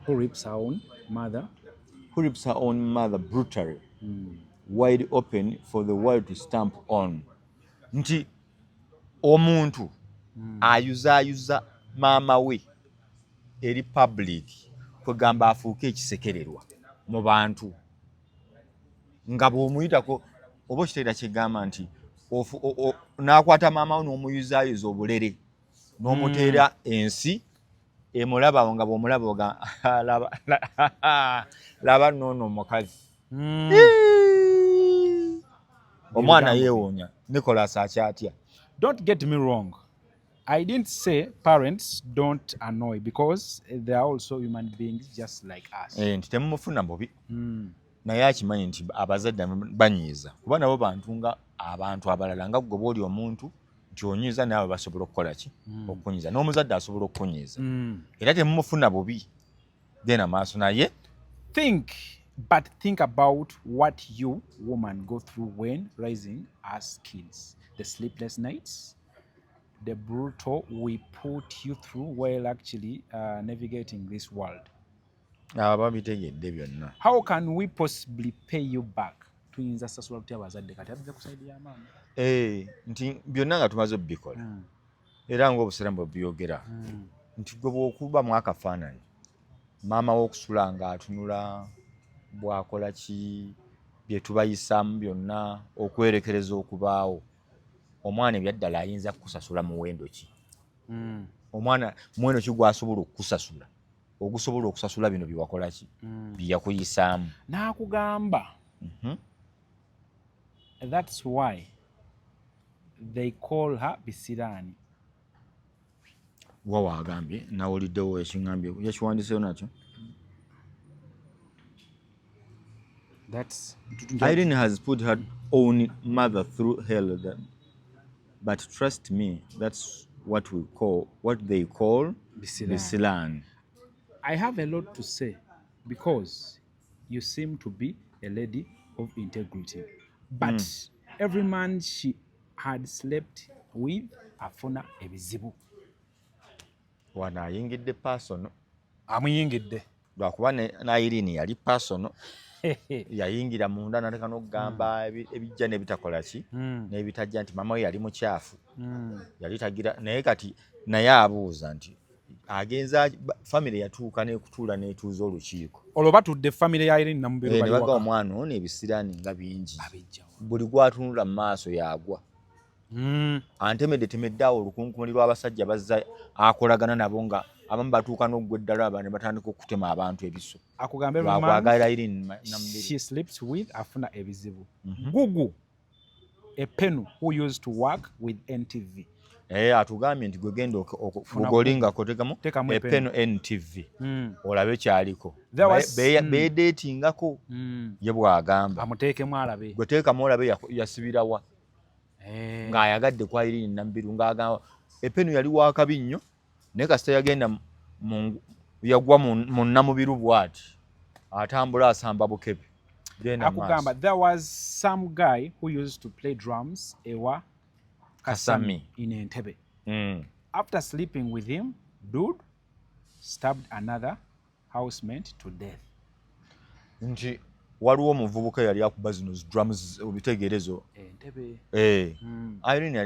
S2: Who rips her own mother.
S1: Who rips her own mother brutally, wide open for the world to stamp on, nti omuntu ayuzaayuza maama we eri public, kwegamba afuuke ekisekererwa mu bantu, nga bw'omuyitako oba okitegeera kyegamba nti n'akwata maama we n'omuyuzaayuza obulere n'omuteera ensi emulaba, nga bw'omulaba oga laba noono omukazi. Omwana yeewuunya, Nicholas akyatya.
S2: Don't get me wrong, I didn't say parents don't annoy, because they are also human beings just like us.
S1: Eh, nti temumufuna bubi, naye akimanyi nti abazadde banyiiza kuba nabo bantu nga abantu abalala, nga gwe bwoli omuntu nti onyiiza, naawe basobola okukola ki? Okunyiiza. N'omuzadde asobola okukunyiiza. Era temumufuna bubi. Genda maaso naye.
S2: Think, but think about what you woman go through when raising us kids, the sleepless nights, the brutal we put you through while actually navigating this world.
S1: Abo babitegedde byonna.
S2: How can we possibly pay you back? Tuyinza sasula tutya abazadde? Kati atudde ku side y'amaanyi.
S1: Eh, nti byonna nga tumaze obibikola, era ng'obusiraamu bwe byogera, nti gwe bw'okubamu akafaananyi maama w'okusula ng'atunula bw'akola ki, bye tubayisaamu byonna okwerekereza okubaawo omwana, ebyaddala ayinza kukusasula muwendo ki? Omwana muwendo ki gw'asobola okukusasula, ogusobola okusasula bino byewakola ki, bye yakuyisaamu?
S2: N'akugamba, that's why they call her bisiraani.
S1: Wa waagambye nawuliddewo ekiŋambye, yakiwandiseyo nakyo.
S2: That's
S1: Irene has put her own mother through hell, but trust me, that's what they call
S2: Bisiraani.
S1: Bisilan.
S2: I have a lot to say because you seem to be a lady of integrity. But every man she had slept with afuna ebizibu.
S1: Wano ayingidde personal.
S2: Amuyingidde.
S1: Lwakuba ne Irene yali personal, yayingira munda nateka n'okugamba ebijja n'ebitakola ki, n'ebitajja, nti maama we yali mukyafu, yali tagira. Naye kati naye abuuza nti agenza famire yatuuka n'ekutuula n'etuuza olukiiko.
S2: Olwo batudde famire ya Irene Namubiru
S1: Eh, ne
S2: bali
S1: baga
S2: waka.
S1: Omwana ono ebisiraani nga bingi.
S2: Abijjawa?
S1: Buli gwatunula mu maaso yagwa. Antemedde temedde awo olukunkumuli lw'abasajja bazza akolagana nabo, nga abamu batuuka n'oggwa eddala, aba ne batandika okutema abantu ebiso.
S2: Akugambe every man
S1: lwakwagala Irene Namubiru.
S2: She sleeps with afuna ebizibu. Gugu Epenu who used to work with NTV.
S1: Eh, atugambye nti gwe genda
S2: Funa
S1: gugolingako tekamu
S2: Teekamu
S1: Epenu NTV, olabe kyaliko.
S2: There was-
S1: Beedeetingako, ye bw'agamba.
S2: Amuteekemu alabe.
S1: Gwe teekamu olabe yasibirawa
S2: Eh.
S1: ng'ayagadde kwa Irene Namubiru, ng'agamba Epenu yali wakabi nnyo, naye kasita yagenda yagwa mu Namubiru bw'ati atambula asamba bukebe. Genda mu maaso.
S2: Akugamba there was some guy who used to play drums ewa
S1: Kasami.
S2: Kasami in Entebbe. After sleeping with him, dude stabbed another housemate to death.
S1: Nti waliwo omuvubuka eyali akuba zino drums, obitegeerezo.
S2: Entebe.
S1: Eh. Irene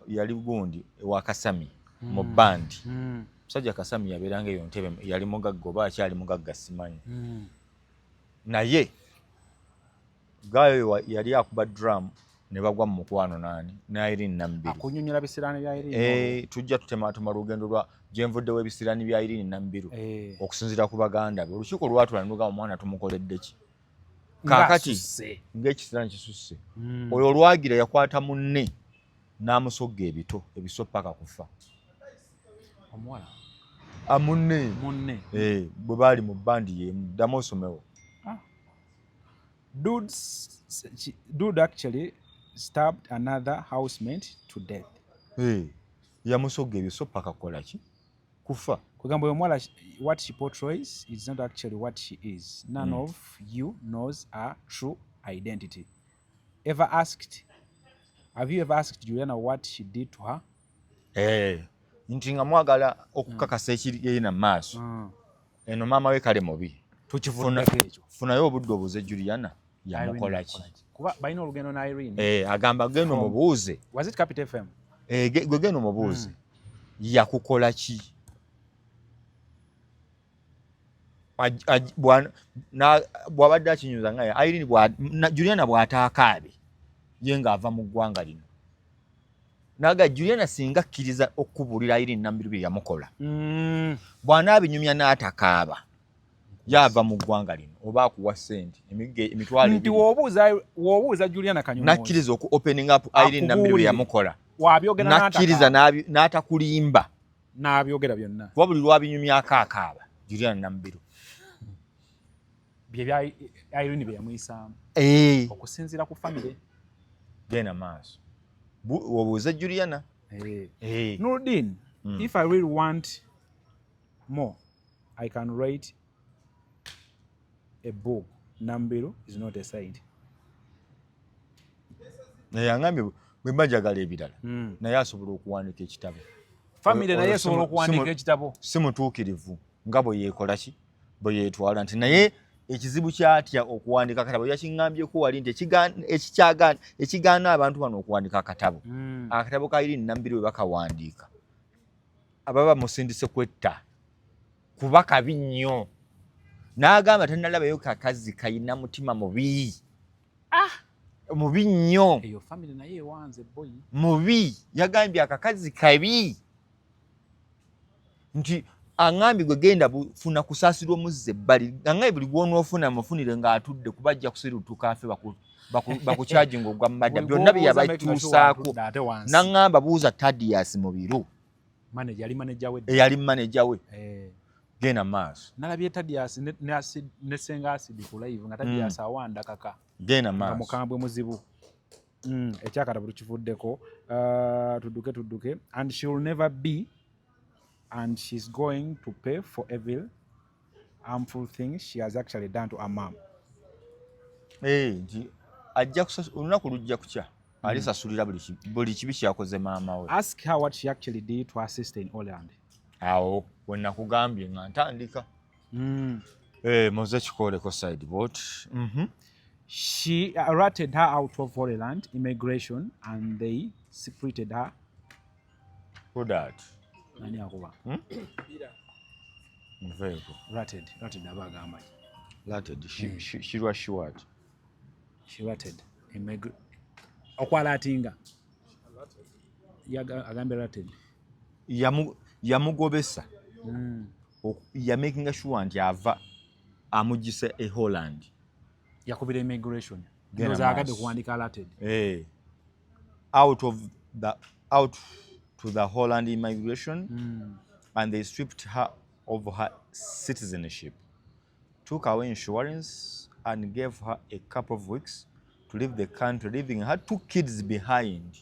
S1: yali gundi ewa Kasami mu bandi. Musajja Kasami yabeeranga eyo Ntebe, yali mugagga oba akyali mugagga simanyi. Naye gayo yali akuba drum ne bagwa mu mukwano naani, ne Irene Namubiru.
S2: Akunyonyola bisiraani bya Irene.
S1: Eh, tujja tutematema lugendo lwa gyenvuddewo, ebisiraani bya Irene Namubiru. Okusinziira ku baganda be, olukiiko lwatula ne lugamba, omwana tumukoledde ki kaakati?
S2: Ng'asusse.
S1: Ng'ekisiraani kisusse. Oyo olwagira yakwata munne n'amusogga ebito ebiso paka kufa.
S2: Omuwala?
S1: Amunne.
S2: Munne.
S1: Eh, bwe baali mu bandi yemu. Ddamu osomewo.
S2: Dude actually stabbed another housemate to death.
S1: Eh, yamusogga ebiso paka kukola ki? Kufa.
S2: Kugamba oyo omuwala, what she portrays is not actually what she is. None of you knows her true identity. Ever asked, have you ever asked Juliana what she did to her?
S1: Eh, nti nga mwagala okukakasa ekiri ena mu maaso, eno maama we kale mubi.
S2: Tukivuddeko ekyo.
S1: Funayo obudde obuze Juliana yamukola ki.
S2: Kuba balina olugendo ne Irene.
S1: Eh, agamba genda omubuuze.
S2: Was it Capital FM?
S1: Eh, gwe genda omubuuze yakukola ki. Bw'abadde akinyuza nga Irene Juliana bw'ataakaabe ye ng'ava mu ggwanga lino, naga Juliana singa akkiriza okubuulira Irene Namubiru bye yamukola, bw'anaabinyumya n'atakaaba, yaava mu ggwanga lino oba akuwa ssente emitwalo
S2: nti
S1: 2.
S2: W'obuuza Juliana Kanyomozi,
S1: Nakkiriza oku opening up Irene Namubiru bye
S2: Akubuulire.
S1: yamukola,
S2: Wabyogera
S1: nakkiriza
S2: n'atakaaba.
S1: N'atakulimba.
S2: N'abyogera byonna.
S1: Kuba buli lwabinyumyako akaaba Juliana Namubiru.
S2: Bye bya Irene bye yamuyisaamu
S1: Eh,
S2: okusinziira ku famire.
S1: Genda maaso, obuuze Juliana. Eh.
S2: Nurdin, if I really want more, I can write a book. Namubiru is not a saint.
S1: Naye angambye bwe mba njagala ebirala, naye asobola okuwandiika ekitabo.
S2: Famire naye
S1: Oyo
S2: esobola okuwandiika ekitabo.
S1: Si mutuukirivu nga bwe yeekola ki, bwe yeetwala, nti naye ekizibu kyatya okuwandiika akatabo. Yakiŋŋambyeko wali nti ekigaana abantu bano okuwandiika akatabo, akatabo ka Irene Namubiru bwe bakawandiika ababa musindise kwetta, kuba kabi nnyo. N'agamba tannalabayo kakazi kayina mutima mubi, mubi nnyo.
S2: Eyo famire naye ewanze boyi.
S1: Mubi. Yagambye akakazi kabi, nti aŋambye gwe genda funa kusaasirwa omuzza ebbali. Aŋambye buli gwonoofuna mufunire ng'atudde, kuba ajja kusirutuka afe bakukyajinga ogwa mmadda. Byonna bye yabatuusaako. Naŋŋamba buuza Tadias Mubiru.
S2: Yali manager we.
S1: Eyali manager we.
S2: Eh.
S1: Genda maaso.
S2: Nalabye Tadias ne Senga Acid ku live nga Tadias awanda kaka.
S1: Genda
S2: nga
S1: maaso.
S2: Mukambwe muzibu. Ekyakatabo tukivuddeko. Tudduke tudduke. And she will never be, and she's going to pay for every harmful thing she has actually done to her mom.
S1: Eh, nti ajja olunaku lujja kukya alisasulira buli kibi kyakoze maama we.
S2: Ask her what she actually did to her sister in Holland.
S1: Awo we nakugambye nga ntandika. Eh, muze kikoleko side bot.
S2: She ratted her out of Holland immigration and they secreted her.
S1: Who that?
S2: Nani akuba?
S1: Nveeko.
S2: Ratted, ratted aba agamba ki?
S1: Ratted. Shirwa she what?
S2: She ratted okwalatinga. Agambye ratted.
S1: Yamugobesa. Yamakinga sure nti ava amugise e Holland.
S2: Yakubira immigration.
S1: Genda
S2: Ndowooza agadde
S1: maaso.
S2: kuwandika ratted.
S1: Eh. Out to the Holland immigration and they stripped her of her citizenship, took away insurance and gave her a couple of weeks to leave the country, leaving her two kids behind.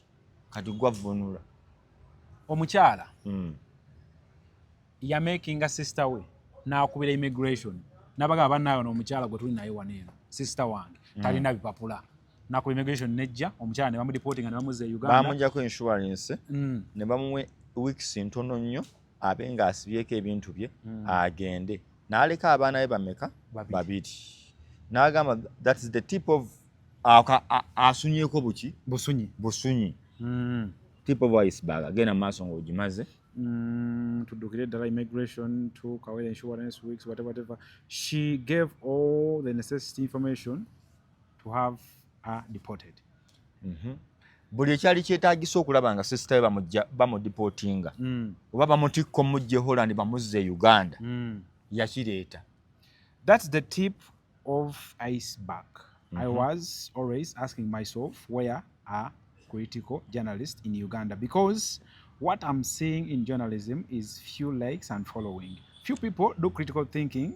S1: Kati gwavunula.
S2: Omukyala yamakinga sister we n'akubira immigration n'abagamba, bannaayo n'omukyala gwe tuli naye wano eno, sister wange talina bipapula. Nakuba immigration nejja, omukyala ne bamudeportinga ne bamuzza e Uganda.
S1: Bamugjako insurance ne bamuwa weeks ntono nnyo abe ng'asibyeko ebintu bye agende. N'aleka abaana be bameka?
S2: Babiri.
S1: Babiri. N'agamba that is the tip of asunyeeko buki?
S2: Busunyi.
S1: Busunyi. Tip of iceberg. Agenda mu maaso ng'ogimaze.
S2: Tuddukire ddala immigration to Kawere insurance weeks, whatever, whatever. She gave all the necessary information to have her deported.
S1: Buli ekyali kyetaagisa okulaba nga sister we bamudeportinga oba bamutikka omujja e Holland bamuzza e Uganda, yakireeta.
S2: That's the tip of iceberg. I was always asking myself, where are critical journalists in Uganda? Because what I'm seeing in journalism is few likes and following. Few people do critical thinking.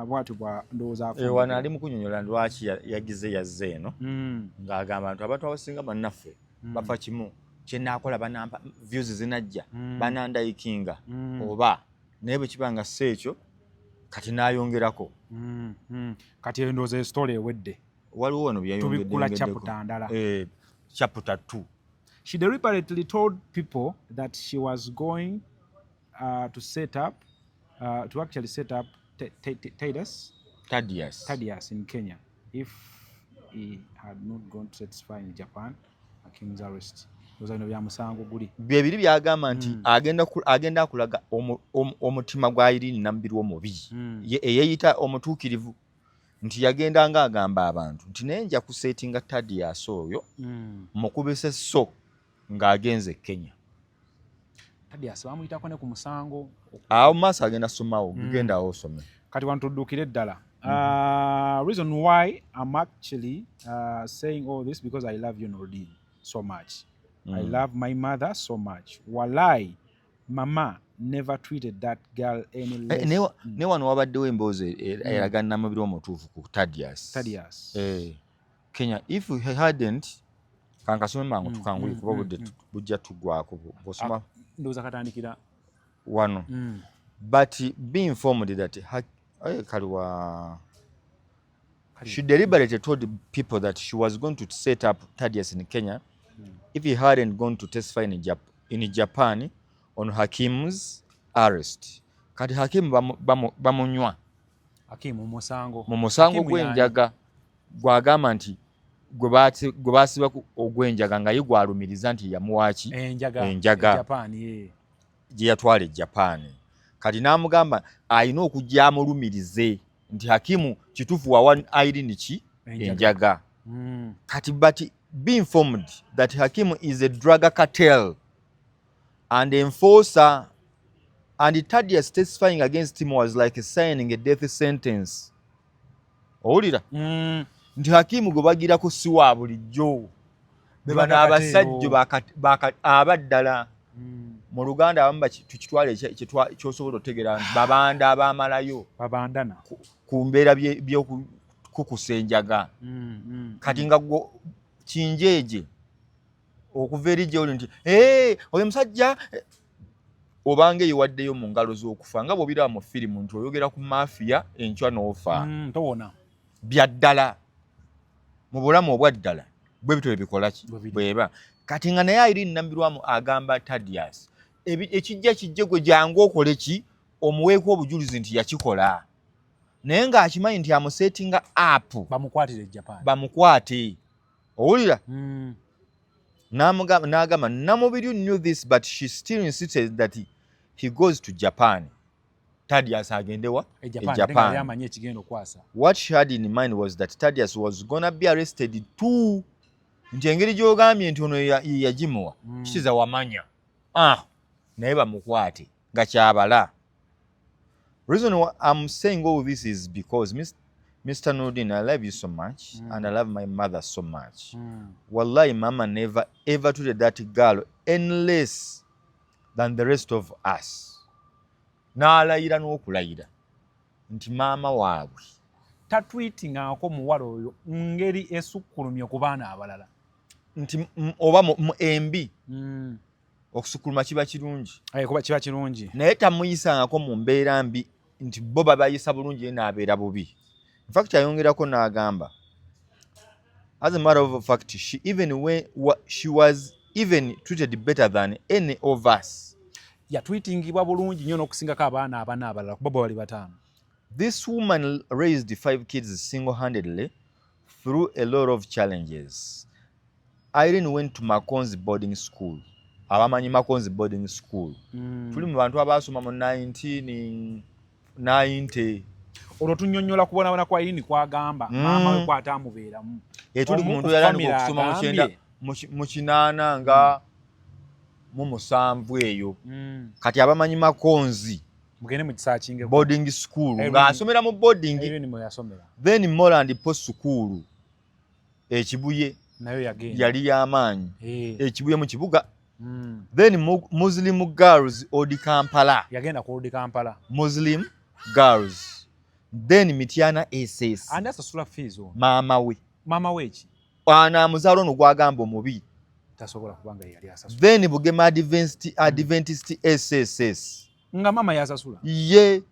S2: Bwatyo bwa ndowooza.
S1: Eh, wano ali mu kunyonyola lwaki yagize yazze eno, ng'agamba nti abantu abasinga bannaffe bafa kimu kyenaakola, banampa views zinajja, banandayikinga oba naye bwe kiba nga si ekyo, kati n'ayongerako.
S2: Kati eyo ndowooza esitory ewedde.
S1: Waliwo wano.
S2: Tubikkula chapter ndala.
S1: Eh, chapter 2.
S2: She deliberately told people that she was going to set up, to actually set up Titus,
S1: Tadius.
S2: Thaddeus in Kenya if he had not gone to testify in Japan, Hakim's arrest. Ndowooza bino bya musango guli.
S1: Bye biri byagamba nti agenda akulaga omutima gwa Irene Namubiru omubi. Eyeeyita omutuukirivu, nti yagenda nga agamba abantu nti naye nja kusetinga Tadias oyo, mukubise so ng'agenze e Kenya.
S2: Thaddeus bamuyitako ne ku musango.
S1: Awo mu maaso agenda somawo. Gugenda awo osome.
S2: Kati wano tuddukire ddala. Reason why I'm actually saying all this, because I love you, Nordin, so much. I love my mother so much. Walai, mama never treated that girl any
S1: Eh,
S2: less.
S1: ne wano wabaddewo emboozi eraga Namubiru omutuufu ku Tadias.
S2: Thaddeus.
S1: Eh, Kenya if he hadn't, kankasome mangu, tukanguye kuba obudde bujja tugwako bw'osoma.
S2: Ndowooza katandikira
S1: Wano. But be informed that kaliwa. She deliberately told people that she was going to set up Thaddeus in Kenya if he hadn't gone to testify in Japan on Hakim's arrest. Kati Hakim bamunywa
S2: Hakimu mu musango.
S1: Mu musango
S2: Hakimu y'ani?
S1: gw'enjaga, gwagamba nti gwe baasiba ogw'enjaga, nga ye gwalumiriza nti yamuwaaki.
S2: Enjaga.
S1: Enjaga.
S2: E Japan, ye.
S1: Gye yatwala e Japan. Kati n'amugamba alina okujja amulumirize nti Hakimu kituufu wawa Irene ki?
S2: Enjaga.
S1: Enjaga. Kati but be informed that Hakimu is a drug cartel and enforcer, and Thaddeus testifying against him was like signing a death sentence. Owulira? Nti Hakimu gwe bagirako si wa bulijjo, be bano
S2: Drug cartel.
S1: Abasajja abaddala. Mu Luganda abamu tukitwala kyosobola otegeera nti babanda abamalayo
S2: Babandana.
S1: ku mbeera byokukusa enjaga. Kati nga gwo kinjeeje okuva eri gyoli nti, "Eh, oyo musajja eh," obanga eyewaddeyo mu ngalo z'okufa, nga bw'obiraba mu firimu nti oyogera ku mafiya enkya n'ofa.
S2: Towona.
S1: Bya ddala, mu bulamu obwa ddala bwe bityo bikola ki?
S2: Bwe biri.
S1: Bweba kati nga naye Irene Namubiru agamba Tadias, ekijja kijje, gwe jangu okole ki, omuweeko obujulizi nti yakikola, naye ng'akimanyi nti amusetinga up.
S2: Bamukwatire e Japan.
S1: Bamukwate. Owulira? N'agamba Namubiru knew this, but she still insisted that he goes to Japan. Tadias agende wa?
S2: E
S1: E
S2: Japan. Ate nga
S1: Japan.
S2: yali amanyi ekigenda okwasa.
S1: What she had in mind was that Tadias was gonna be arrested too, nti engeri gy'ogambye nti ono ye yagimuwa, kitiza wamanya, ah, naye bamukwate nga kyabala. Reason why I'm saying all this is because Mr. Nurdin, I love you so much and I love my mother so much. Wallahi, mama never ever treated that girl any less than the rest of us. N'alayira n'okulayira nti maama waabwe
S2: Tatwitingako muwala oyo ngeri esukkulumye ku baana abalala.
S1: Nti oba embi okusukkuluma kiba kirungi.
S2: Aye, kuba kiba kirungi.
S1: Naye tamuyisangako mu mbeera mbi nti bo babayisa bulungi, ye n'abeera bubi. Infact ayongerako n'agamba, as a matter of fact, she was even treated better than any of us.
S2: Yatwitingibwa bulungi nnyo n'okusingako abaana abana abalala, kuba bo bali bataano.
S1: This woman raised five kids single-handedly through a lot of challenges. Irene went to Makonzi boarding school. Abamanyi Makonzi boarding school, tuli mu bantu abaasoma mu 1990.
S2: Olwo tunnyonnyola kubonabona kwa Irene kwagamba maama we kwataamubeeramu.
S1: Tuli ku
S2: Omu
S1: muntu
S2: ku
S1: yatandika
S2: family
S1: okusoma mu
S2: agambye.
S1: kyenda mu kinaana nga mu musanvu eyo. Kati abamanyi Makonzi
S2: Mugende mukisearchingeko.
S1: boarding school,
S2: Irene-
S1: ng'asomera mu boarding.
S2: Irene mwe yasomera.
S1: Then Moland Post School Ekibuye.
S2: Nayo yagenda.
S1: Yali y'amaanyi. Ekibuye mu kibuga. Then Muslim Girls Old Kampala.
S2: Yagenda ku Old Kampala.
S1: Muslim Girls, then Mityana SS.
S2: Ani asasula fees ono?
S1: Maama we.
S2: Maama we ki?
S1: Ana amuzaala ono gwagamba omubi.
S2: Tasobola kubanga ye yali asasula.
S1: Then Bugema Adventist SSS.
S2: Nga maama yasasula.
S1: Ye.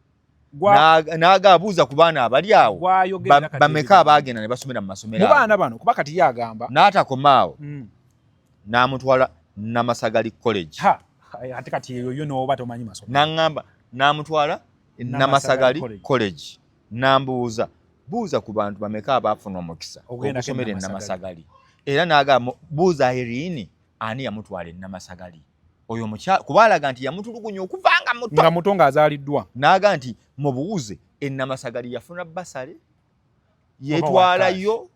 S1: N'agaabuuza ku baana abali awo
S2: Gwayogerera kati
S1: bameka
S2: ebigambo.
S1: abaagenda ne basomera mu masomero
S2: Mu
S1: ago.
S2: baana bano, kuba kati ye agamba
S1: N'atakomaawo, n'amutwala Namasagali College.
S2: Ha, ate kati eyo yo n'oba tomanyi masomero.
S1: N'aŋŋamba n'amutwala
S2: Namasagali
S1: Namasagali
S2: College.
S1: College, n'ambuuza, buuza ku bantu bameka abaafuna omukisa
S2: Okugendako
S1: okusomera
S2: e
S1: e
S2: Namasagali.
S1: Namasagali. Era n'agamba, buuza Irene ani yamutwala e Namasagali, oyo omukyala, kuba alaga nti yamutulugunya okuva nga muto.
S2: Nga muto, ng'azaaliddwa.
S1: N'aga nti mubuuze e Namasagali yafuna bursary, yeetwalayo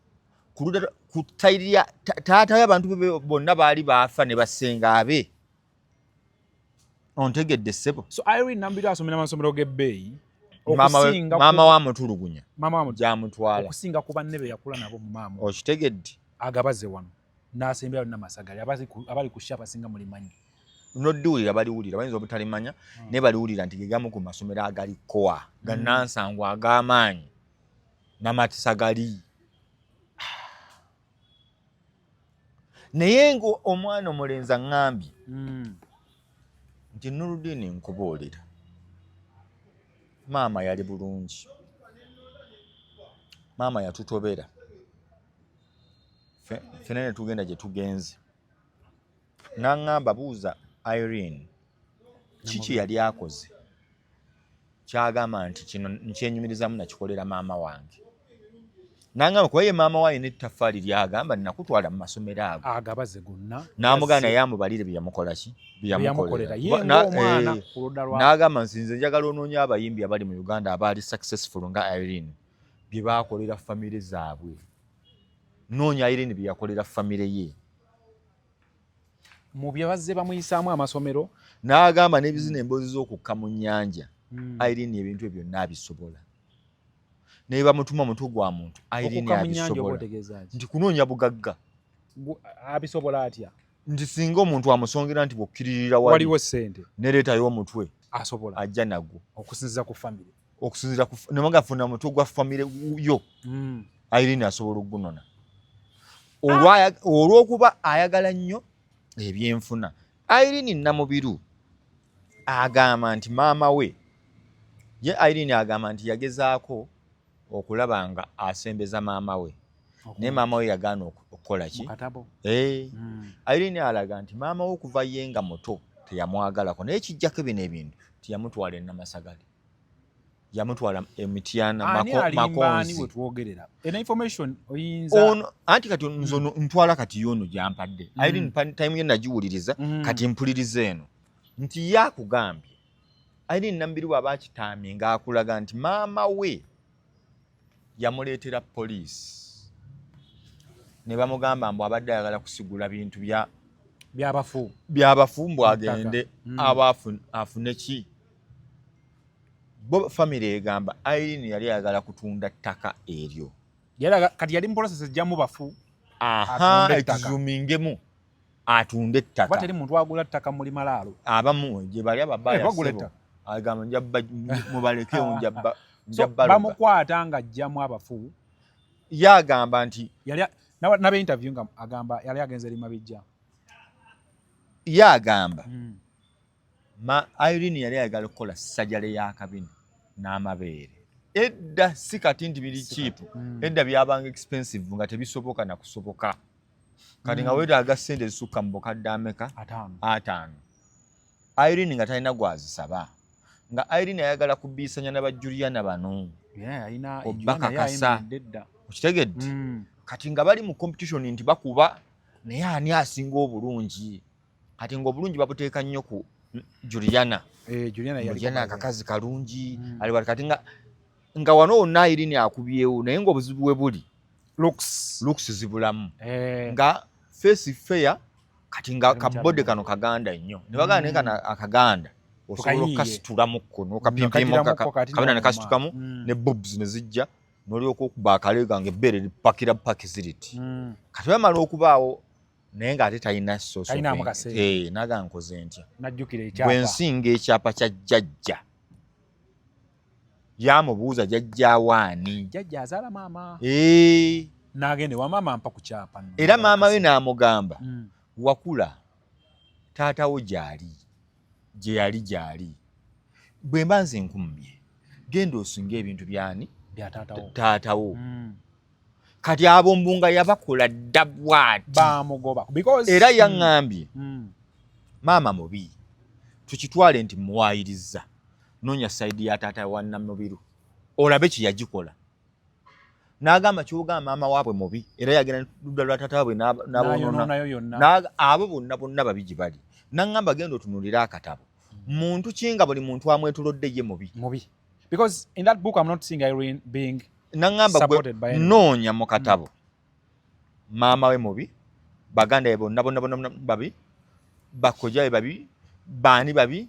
S1: ku ludda ku tayiri ya taata we. Abantu be bonna baali baafa ne basenga abe. Ontegedde, ssebo?
S2: So Irene Namubiru asomera amasomero g'ebbeeyi
S1: Maama maama wa mutulugunya
S2: maama wa
S1: gyamutwala.
S2: Okusinga ku banne be yakula nabo mu maama.
S1: Okitegedde?
S2: Agabaze wano n'asembera Namasagali, abali ku sha abasinga mulimanyi.
S1: Noddiwulira, baliwulira, bayinza obutalimanya, naye baliwulira nti gegamu ku masomero agali koa gannansangwa ag'amaanyi, Namasagali. Naye nga omwana omulenzi aŋŋambye nti, "Nurudini, nkubuulira, maama yali bulungi, maama yatutobera ffena ne tugenda gye tugenze." N'aŋŋamba, buuza Irene kiki yali akoze kyagamba nti kino nkyenyumirizamu nakikolera maama wange. N'aŋŋamba kuba ye maama we alina ettaffaali lyagamba, nakutwala mu masomero ago.
S2: Agabaze gonna.
S1: N'amugaana, naye amubalire bye yamukola ki. Bye
S2: Bye yamukolera
S1: yamukolera.
S2: ye ng'omwana ku ludda lwa
S1: N'agamba nti nze njagala onoonye abayimbi abali mu Uganda abaali successful nga Irene, bye baakolera famire zaabwe. Noonya Irene bye yakolera famire ye.
S2: Mu bye bazze bamuyisaamu amasomero.
S1: N'agamba n'ebizina, emboozi z'okukka mu nnyanja, Irene ebintu ebyo byonna abisobola, naye bamutuma mutwe gwa muntu, Irene
S2: Okukka mu nnyanja oba
S1: abisobola.
S2: Otegeeza ki?
S1: Nti kunoonya bugagga.
S2: Abisobola atya?
S1: Nti singa omuntu amusongera nti bw'okkiririra wali
S2: Waliwo ssente.
S1: Nereetayo omutwe.
S2: Asobola.
S1: Ajja nagwo.
S2: Okusinziza ku famire.
S1: Okusinziira ku ne gafuna mutwe gwa famire yo, Irene asobola okugunona. Olw'okuba ayagala nnyo ebyenfuna. Irene Namubiru agamba nti maama we ye, Irene agamba nti yagezaako okulaba nga asembeza maama we, naye maama we yagaana okukola ki?
S2: Mu katabo.
S1: Eh. Irene alaga nti maama we okuva ye nga muto teyamwagalako, naye kijjako bino ebintu tiyamutwala e Namasagali, yamutwala Emityana.
S2: Ani alimba ani?
S1: Makonzi.
S2: We twogerera ena information oyinza
S1: Ono anti kati nze ono ntwala kati yono gyampadde. Irene time ye nagiwuliriza. Kati mpuliriza eno nti ye akugambye, Irene Namubiru bw'aba akitaamye ng'akulaga nti maama we yamuleetera poliisi ne bamugamba mbu abadde ayagala kusigula bintu bya
S2: byabafu.
S1: Byabafu, mbu agende aba afune ki. Bo famire egamba Irene yali ayagala kutunda ttaka eryo.
S2: Kati yali mu process ejjamu bafu.
S1: Aha.
S2: Atunde ettaka.
S1: Ekizumingemu atunde
S2: Kuba
S1: ettaka.
S2: Teri muntu agula ttaka muli malaalo.
S1: Abamu gye bali ababaya.
S2: Bagula
S1: Ssebo.
S2: ettaka.
S1: Agamba njabba, mubalekewo, njabba.
S2: So
S1: Njabba.
S2: Bamukwata ng'ajjamu abafu.
S1: Ye agamba nti
S2: Yali nabe interview nga agamba yali agenze eri Mabijja.
S1: Ye agamba ma Irene yali ayagala okukola sajale y'akabina n'amabeere. Edda, si kati nti biri cheap. Edda byabanga expensive nga tebisoboka nakusoboka. Kati nga weetaaga ssente ezisukka mu bukadde ameka?
S2: 50.
S1: 50. Irene nga talina gwazisaba, nga Irene ayagala kubiisanya na ba Juliana bano. Obakakasa, okitegedde? Kati nga bali mu competition nti bakuba, naye ani asinga obulungi? Kati nga obulungi babuteeka nnyo ku Juliana.
S2: Eh,
S1: Juliana akakazi kalungi. Ali kati nga wano wonna Irene akubyewo, naye nga obuzibu bwe buli looks zibulamu. Nga face fair, kati nga kabode kano kaganda nnyo, ne bagamba naye kano akaganda osobola okukasitulamukko n'okapimpimu kabina ne kasitukamu ne boobs ne zijja, n'olyoka okuba akalega nga ebbeere lipakira pakizi riti. Kati bamala okubaawo, naye ng'ate talina soso, naga nkoze ntya bwe nsinga ekyapa kya jjajja? Yamubuuza jjajja waani.
S2: Jjajja azaala maama. N'agenda ewa maama, mpa ku kyapa.
S1: Era maama we n'amugamba, wakula taatawo gyali, gye yali gyali, bwe mba nze nkummye, genda osinga ebintu byani? Taatawo. Kati abo mbunga yabakola dda bwati.
S2: Bamugoba.
S1: Era yaŋŋambye, maama mubi, tukitwale nti muwaayiriza, noonya side ya taata wa Namubiru olabe kye yagikola. N'agamba kyogamba maama waabwe mubi, era yagenda ludda lwa taata waabwe n'abonoona abo bonna bonna babi gye bali. Naŋŋamba genda otunulire akatabo, muntu ki nga buli muntu amwetolodde ye mubi.
S2: Mubi, because in that book I'm not seeing Irene being
S1: Naŋŋamba gwe noonya mu katabo, maama we mubi, baganda be bonna bonna bonna babi, bakojja be babi, baani babi,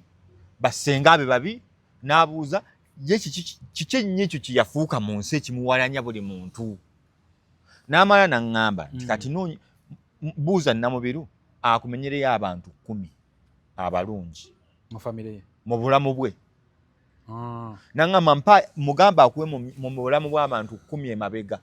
S1: basenga be babi. N'abuuza ye kiki ennyo ekyo kye yafuuka mu nsi ekimuwalanya buli muntu? N'amala naŋŋamba nti kati buuza Namubiru akumenyereyo abantu 10 abalungi mu bulamu bwe. Naŋŋamba mpa mugamba akuwe mu bulamu bw'abantu 10 emabega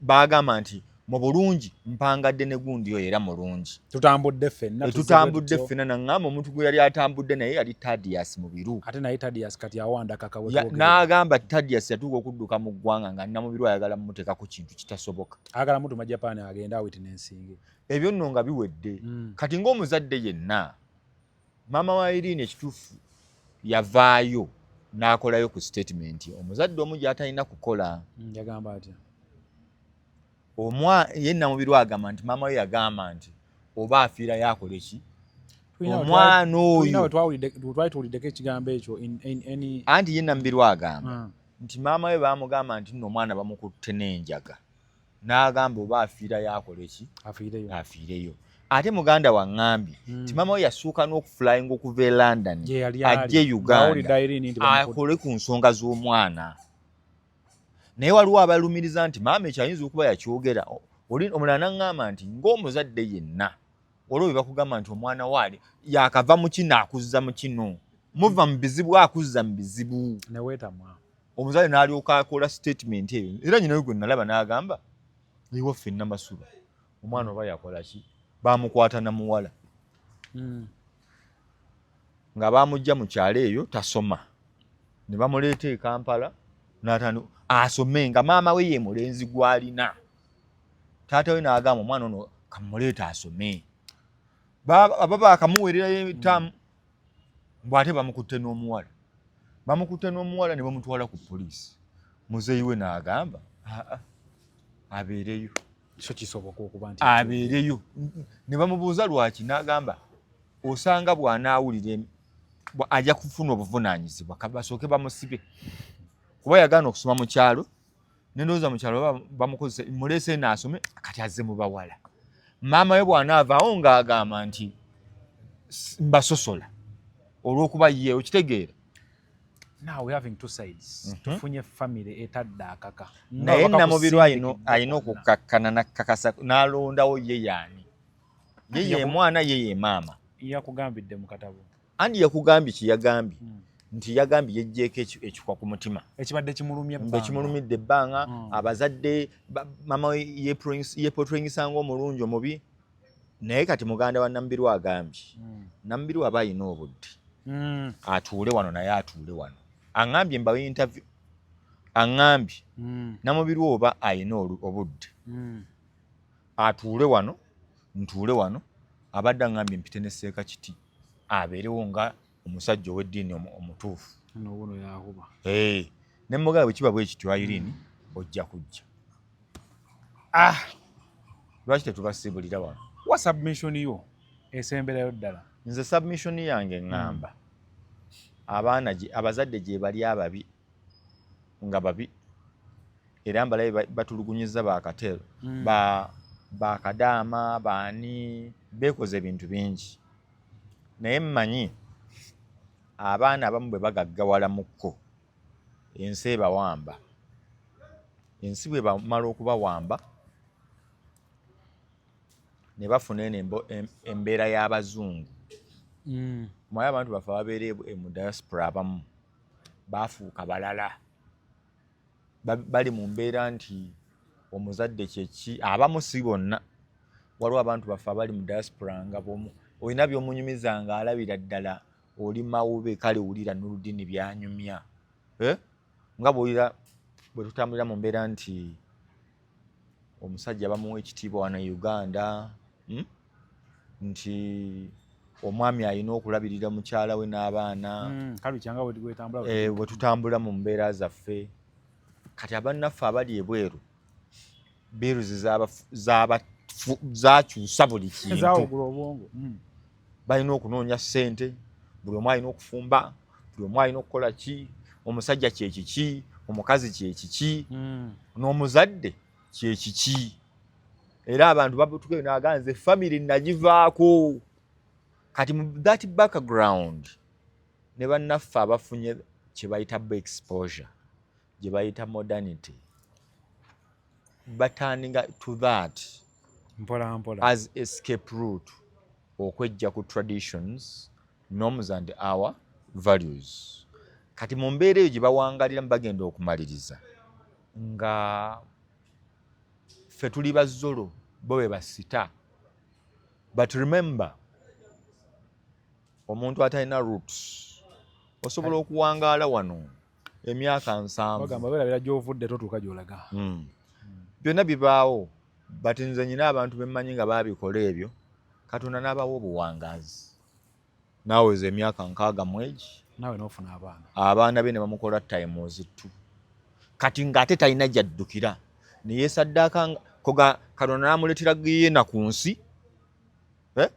S1: bagamba nti mu bulungi mpangadde ne gundi oyo era mulungi.
S2: Tutambudde ffenna.
S1: Tutambudde ffenna. Naŋŋamba omuntu gwe yali atambudde naye yali Tadias Mubiru.
S2: Ate naye Tadias kati awanda kakawe.
S1: N'agamba Tadias yatuuka okudduka mu ggwanga nga Namubiru ayagala mumuteekako kintu kitasoboka.
S2: Ayagala mutuma Japan agende awitnessinge.
S1: Ebyo nno nga biwedde. Kati ng'omuzadde yenna, maama wa Irene ekituufu yavaayo n'akolayo ku statement omuzadde omu gy'atalina kukola.
S2: Yagamba atya?
S1: Omwa ye Namubiru agamba nti maama we yagamba nti oba afiirayo akole ki omwana oyo.
S2: Twali tuwuliddeko ekigambo ekyo.
S1: Anti ye Namubiru agamba nti maama we baamugamba nti nno omwana bamukutte n'enjaga, n'agamba oba afiirayo akole ki? Afiireyo. Ate muganda waŋŋambye nti maama we yasuuka n'okuflyinga okuva e London ajje Uganda akole ku nsonga z'omwana. Naye waliwo abalumiriza nti maama ekyo ayinza okuba yakyogera. Oli omulala naŋŋamba nti ng'omuzadde yenna, waliwo bye bakugamba nti omwana waali yakava mu kino akuzza mu kino, muva mu bizibu akuzza mu bizibu. Omuzadde n'alyoka akola statement eyo. Era nyina we gwe nalaba n'agamba ewaffe Namasuba omwana oba yakola ki, bamukwata na muwala nga bamugja mu kyalo eyo tasoma, ne bamuleeta e Kampala n'atandika asome, nga maama we ye mulenzi gw'alina. Taata we n'agamba omwana ono kamuleeta asome. Aba bakamuweererayo etaamu mbw ate bamukutte n'omuwala, bamukutte n'omuwala ne bamutwala ku poliisi. Muzeeyi we n'agamba aa abeereyo.
S2: So kisoboka okuba nti
S1: abeereyo. Ne bamubuuza lwaki, n'agamba osanga bw'anaawulira ajja kufuna obuvunaanyizibwa, basooke bamusibe kuba yagaana okusoma mu kyalo. Nendowooza mu kyalo bamukozesa muleese naasome, kati azze mu bawala. Maama we bw'anaavaawo ng'agamba nti mbasosola olw'okuba ye, okitegeera?
S2: Now we having two sides. Tufunye family etadde akaka.
S1: Naye Namubiru alina okukakkana nakkakasa n'alondawo ye yaani, ye ye mwana, ye ye maama.
S2: Yakugambidde mu katabo.
S1: Andi yakugambye kyeyagambye nti yagambye yejjeeko ekikwa ku mutima.
S2: Ekibadde kimulumye.
S1: Ekimulumidde ebbanga. Abazadde mama we yeportrayingisanga omulungi omubi, naye kati muganda wa Namubiru agambye Namubiru aba alina obudde atuule wano, naye atuule wano aŋŋambye mbawe interview. Aŋŋambye Namubiru oba alina obudde atuule wano, ntuule wano. Abadde aŋŋambye mpite ne Seeka Kiti. Abeerewo nga omusajja ow'eddiini omutuufu.
S2: Nobuno yakuba.
S1: Hey, ne mugamba bwe kiba bwe kityo, Irene, ojja kujja.
S2: Ah.
S1: Lwaki tetubasiibulira wano?
S2: Wa submission yo esemberayo ddala.
S1: Nze submission yange ŋŋamba, abaana abazadde gye bali ababi nga babi, era mbalabe batulugunyiza bakateero, ba bakadaama baani, beekoze ebintu bingi, naye mmanyi abaana abamu bwe bagaggawala-mukko, ensi ebawamba. Ensi bwe bamala okubawamba ne bafuna eno embeera y'abazungu. Mwaye abantu baffe ababeera mu diaspora abamu bafuuka balala. Bali mu mbeera nti omuzadde kyeki. Abamu, si bonna. Waliwo abantu baffe abali mu diaspora nga bomu olina by'omunyumiza nga alabira ddala oli mawube. Kale wulira Nuludini byanyumya, eh? Nga bwolira bwe tutambulira mu mbeera nti omusajja bamuwa ekitiibwa wano e Uganda, Nti omwami alina okulabirira mukyala we n'abaana.
S2: Kale kyanga bwe twetambula.
S1: Eh, bwe tutambula mu mbeera zaffe. Kati abannaffe abali ebweru, bills zakyusa buli kintu.
S2: Zawugula obwongo.
S1: Balina okunoonya ssente, buli omu alina okufumba, buli omu alina okukola ki, omusajja kyekiki, omukazi kyekiki, n'omuzadde kyekiki. Era abantu batukeyo naga nze family nagivaako. Kati mu that background ne bannaffe abafunye kye bayita bo exposure, gye bayita modernity, baturninga to that
S2: mpola mpola
S1: as escape route okwejja ku traditions, norms and our values. Kati mu mbeera eyo gye bawangaliramu, bagenda okumaliriza nga ffe tuli bazolo, bo be basita. But remember, omuntu atalina roots, osobola okuwangaala wano emyaka 70.
S2: Bagamba beerabira gy'ovudde, totuuka gy'olaga.
S1: Byonna bibaawo, but nze nyina abantu bemmanyi nga baabikola ebyo, Katonda n'abawa obuwangaazi, naaweza emyaka 60 mwegi.
S2: Naawe n'ofuna abaana.
S1: Abaana be ne bamukola times two. Kati ng'ate talina gy'addukira, neyeesaddaaka koga Katonda n'amuleetera giyena ku nsi, eh?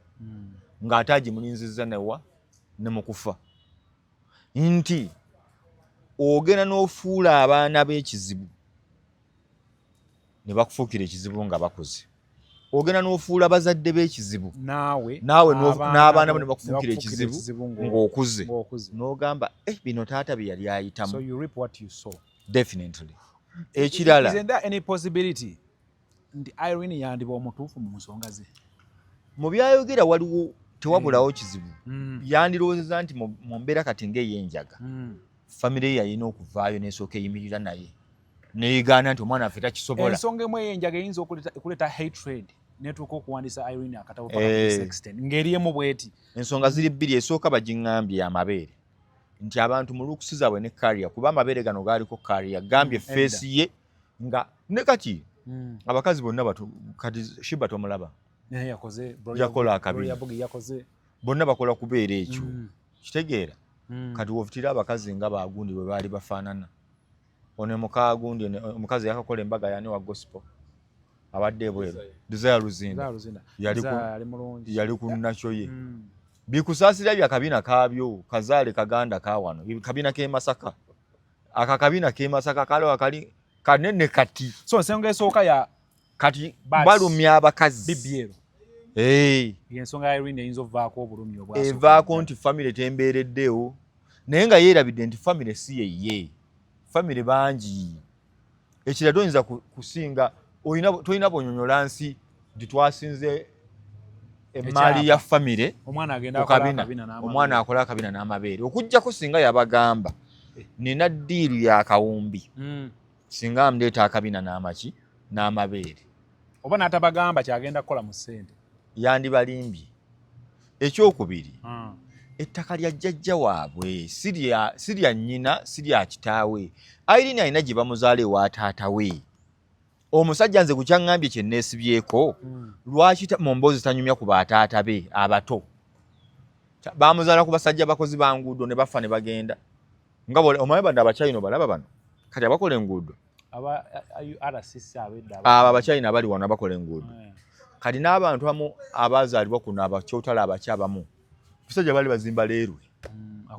S1: Ng'ate agimulinzizza newa ne mu kufa, nti ogenda n'ofuula abaana b'ekizibu ne bakufuukira ekizibu nga bakuze, ogenda n'ofuula bazadde b'ekizibu
S2: naawe
S1: naawe n'abaana bo
S2: ne
S1: ne bakufuukira ekizibu ng'okuze,
S2: ng'okuze.
S1: N'ogamba, eh, bino taata bye yali ayitamu.
S2: So you reap what you sow.
S1: Definitely. Ekirala,
S2: Isn't there any possibility nti Irene yandiba omutuufu mu nsonga ze?
S1: Mu byayogera waliwo tewabulawo kizibu. Yandirowoozeza nti mu mbeera kati ng'ey'enjaga, famire ye yalina okuvaayo n'esooka eyimirira naye neyegaana nti omwana waffe takisobola.
S2: Ensonga emu ey'enjaga eyinza okuleeta hatred netuuka okuwandiisa Irene akatabo paka ku 16 ng'eri emu bweti.
S1: Ensonga ziri bbiri. Esooka bagiŋŋambye, amabeere, nti abantu mu looks zaabwe ne career, kuba amabeere gano gaaliko career, gambye face ye nga ne kati abakazi bonna batu. Kati Shiba tomulaba?
S2: Naye yakoze.
S1: Yakola akabina.
S2: Gloria Bugie yakoze.
S1: Bonna bakola kubeera ekyo. Kitegeera? Kati wofutira abakazi nga bagundi bwe baali bafaanana, ono mukagundi omukazi yakakola embaga yani wa gospel abadde ebweru, Desire Luzinda.
S2: Zaa Luzinda.
S1: Yali
S2: Zaa ali mulungi.
S1: Yali ku nakyo ye. Bikusaasira bya kabina kaabyo kazaale kaganda kawano, kabina k'e Masaka, aka kabina k'e Masaka kaliwo kali kanene kati.
S2: So ensonga esooka ya
S1: Kati
S2: Basi.
S1: balumya abakazi.
S2: BBL.
S1: Eh.
S2: Yensonga ya Irene eyinza okuvaako obulumi obwasooka.
S1: Evaako nti famire tembeereddewo, naye nga yeerabidde nti famire si yeye, famire bangi. Ekirala, toyinza kusinga tolina bwonyonyola nsi nti twasinze emaali ya famire
S2: omwana agenda
S1: ku
S2: akola
S1: kabina,
S2: akabina n'amabeere.
S1: Omwana akola akabina n'amabeere, okugjako singa yabagamba nina deal ya kawumbi, singa ndeeta akabina n'amaki n'amabeere.
S2: Oba n'atabagamba kyagenda kukola mu ssente.
S1: Yandibalimbye. Ekyokubiri, ettaka lya jjajja waabwe, si lya nnyina, si lya kitaawe. Irene alina gye bamuzaala ewa taata we omusajja. Nze ku kyaŋŋambye kye neesibyeko, lwaki mu mboozi tanyumya ku bataata be abato? Bamuzaala ku basajja bakozi ba nguudo ne bafa ne bagenda. Nga omanyi bano Abachina, obalaba bano kati abakola enguudo.
S2: Aba RCC abedda.
S1: Abo Abachina abali wano abakola enguudo. Kati n'abantu amu abazaalibwa kuno, abakyotala abaki abamu, basajja baali bazimba leerwe,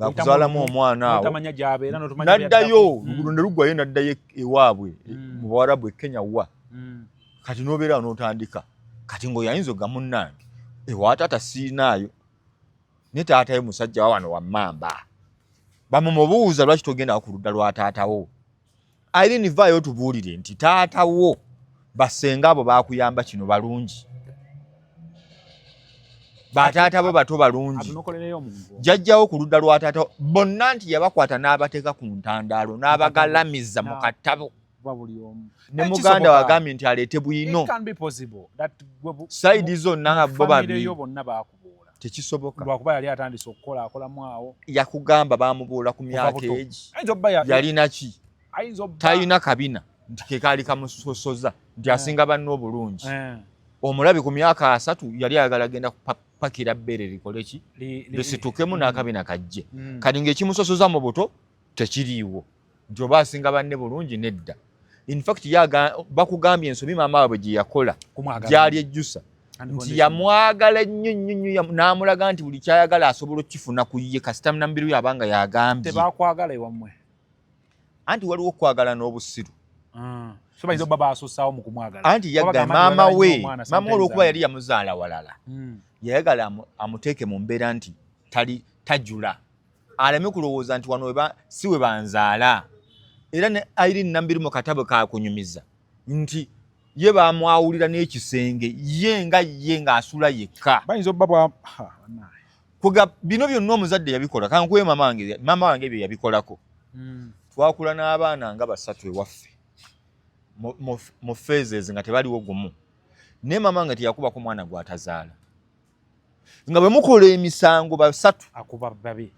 S1: bakuzaalamu omwana awo.
S2: Otamanya gy'abeera n'otumanya.
S1: N'addayo luguudo ne luggwayo, n'addayo ewaabwe mu Bawarabu e Kenya wa. Kati n'obeera awo n'otandika kati ng'oyayinza oga munnange ewa taata siinaayo, ne taatayo musajja wa wano wa mmamba. Bamumubuuza, lwaki togenda ku ludda lwa taatawo? Irene, vaayo otubuulire nti taatawo, basenga abo bakuyamba kino balungi, bataata bo bato balungi.
S2: Atunokolereyo omuntu.
S1: Jjajjawo ku ludda lwa taata bonna nti yabakwata n'abateeka ku ntandaalo n'abagalamiza mu katabo.
S2: Kuba buli omu.
S1: Ne
S2: Eh,
S1: muganda
S2: kisoboka.
S1: wagambye nti aleete bwino.
S2: It can be possible that
S1: side zonna nga bo
S2: family
S1: babi.
S2: Yo bonna bakubuula.
S1: Tekisoboka.
S2: Lwakuba yali atandise okukola, akolamu awo.
S1: Yakugamba bamubuula ku myaka
S2: buto.
S1: egi.
S2: Ayinza obba
S1: Yalina ki?
S2: Ayinza obba
S1: Talina kabina nti ke kaali kamusosoza nti asinga banne obulungi. Omulabi ku myaka 30 yali ayagala genda kupakira bbere likole ki? Lisitukemu n'akabina kajje. Kati ng'ekimusosoza mu buto tekiriiwo nti oba asinga banne bulungi, nedda. In fact bakugambye ensobi maama waabwe gye yakola
S2: Kumwagala.
S1: gyali ejjusa nti yamwagala nnyo nnyo nnyo, n'amulaga nti buli kyayagala asobola okukifuna ku ye kasita Namubiru yabanga yagambye.
S2: Tebakwagala ewammwe.
S1: Anti waliwo okwagala n'obusiru.
S2: So bayinza obba baasussaawo mu kumwagala.
S1: Anti
S2: Oba
S1: yagga
S2: bagamba nti
S1: maama
S2: bagala
S1: we
S2: nnyo omwana.
S1: Maama we
S2: Sometimes
S1: olwokuba yali yamuzaala walala, yayagala amuteeke mu mbeera nti tali tajula, aleme kulowooza nti wano si we banzaala. Era ne Irene Namubiru mu katabo kakunyumiza nti ye bamwawulira n'ekisenge, ye nga ye ng'asula yekka.
S2: Bayinza obba bwa ha, bannange.
S1: Kuga bino byonna omuzadde yabikola. Kankuwe maama wange, maama wange ebyo yabikolako. Twakula n'abaana nga basatu ewaffe mu phases nga tebaliwo gumu, naye maama wange teyakubako mwana gw'atazaala. Nga bwe mukola emisango basatu,
S2: akuba babi.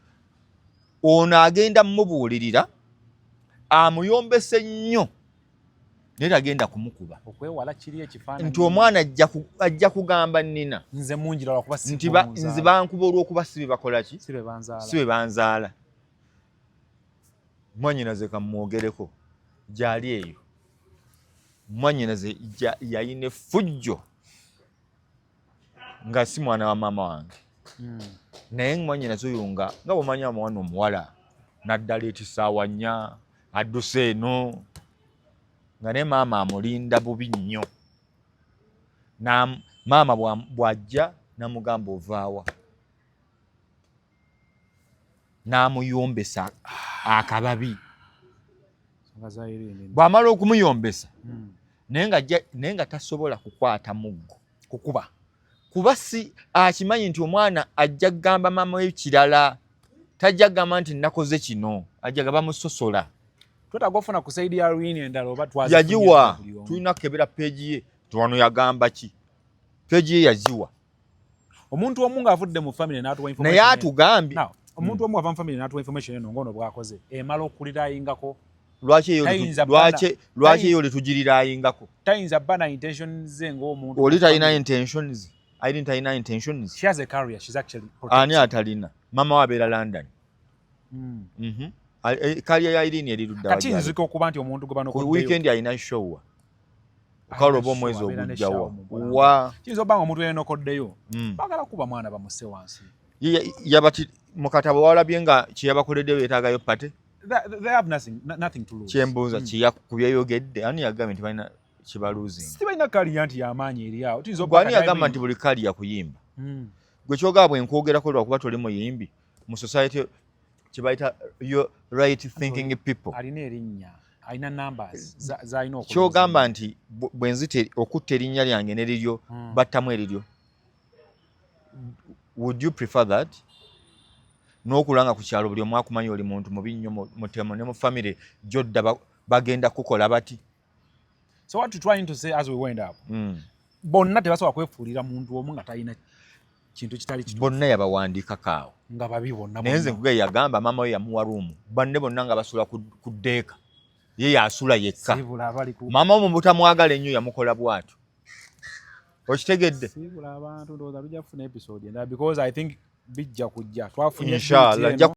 S1: Ono agenda mumubuulirira, amuyombese nnyo, naye tagenda kumukuba.
S2: Okwewala kiri ekifaananyi.
S1: Nti omwana ajja kugamba nnina
S2: nze mungira lwakuba si
S1: nti
S2: gwe
S1: nze bankuba olw'okuba si be bakola ki?
S2: Si be banzaala.
S1: Si be banzaala. Mwannyinaze kamwogereko gyali eyo, mwannyinaze yalina effujjo nga si mwana wa maama wange. Naye mwannyinaze oyo nga bw'omanyi omwana omuwala naddala etisaawa 4 adduse eno, nga naye maama amulinda bubi nnyo. Maama bw'ajja namugamba, "Ovaawa?" N'amuyombesa akababi.
S2: Nsonga za Irene.
S1: Bw'amala okumuyombesa, naye nga tasobola kukwata muggo
S2: kukuba.
S1: Kuba si akimanyi nti omwana ajja kugamba maama we kirala, tajja kugamba nti nakoze kino, ajja ga bamusosola.
S2: Twetaaga ofuna ku side ya Irene endala oba twazifunye
S1: Yagiwa.
S2: buli omu.
S1: Tulina kukebera page ye nti wano yagamba ki. Page ye yagiwa.
S2: Omuntu omu ng'avudde mu family n'atuwa information
S1: Naye atugambye.
S2: Now, omuntu omu ava mu family n'atuwa information eno ng'ono bw'akoze, emala okulirayingako.
S1: Lwaki eyo
S2: Tayinza
S1: lwaki eyo litugiriraayingako?
S2: Tayinza bba na intention ze ng'omuntu.
S1: Oli talina intentions. Irene talina intentions.
S2: She has a career, she's actually
S1: Ani atalina? Mama we abeera London. Career ya Irene eri ludda wa
S2: Kati
S1: gyali?
S2: Nzika okuba nti omuntu gwe
S1: Ku
S2: banokoddeyo
S1: weekend alina show wa okalo oba omwezi
S2: Abeera ne
S1: ogujja
S2: show
S1: wa
S2: mu bulamu.
S1: wa.
S2: Kiyinza obba nga omuntu yenokoddeyo baagala kuba mwana bamusse wansi.
S1: Yabati mu katabo walabye nga kyeyabakoleddeyo yeetaagayo party.
S2: They have nothing, nothing to lose.
S1: Kyembuuza, ku byeyogedde, ani yagambye nti balina kibaluzinga?
S2: Sibalina career nti yamaanyi eri awo. Tuyinza
S1: Gwe ani
S2: okuba
S1: yagamba nti buli career kuyimba? Gwe kyogaba bwe nkwogerako lwakuba toli muyimbi mu society kyebayita your right thinking people.
S2: Alina erinnya, alina numbers zalina okulooza.
S1: Kyogamba nti bwe nzita okutta erinnya lyange neriryo, battamu eriryo, would you prefer that? N'okulanga ku kyalo buli omu akumanyi oli muntu mubi nnyo, mutemu, ne mu famire gyodda bagenda kukola bati.
S2: So what you trying to say as we wind up, bonna tebasobola kwefuulira muntu omu nga talina kintu kitali kituufu.
S1: Bonna yabawandiikako awo.
S2: Nga babi bonna.
S1: Naye nze
S2: Bonna.
S1: nkugaye yagamba maama we yamuwa room, banne bonna nga basula ku ddeeka, ye yasula yekka.
S2: Siibula abali ku
S1: Maama we mu butamwagala ennyo yamukola bw'atyo, okitegedde?
S2: Siibula abantu, ndowooza tujja kufuna episode endala because I think Bijja kujja, twafunye
S1: Inshallah.
S2: beat
S1: Nja
S2: eno.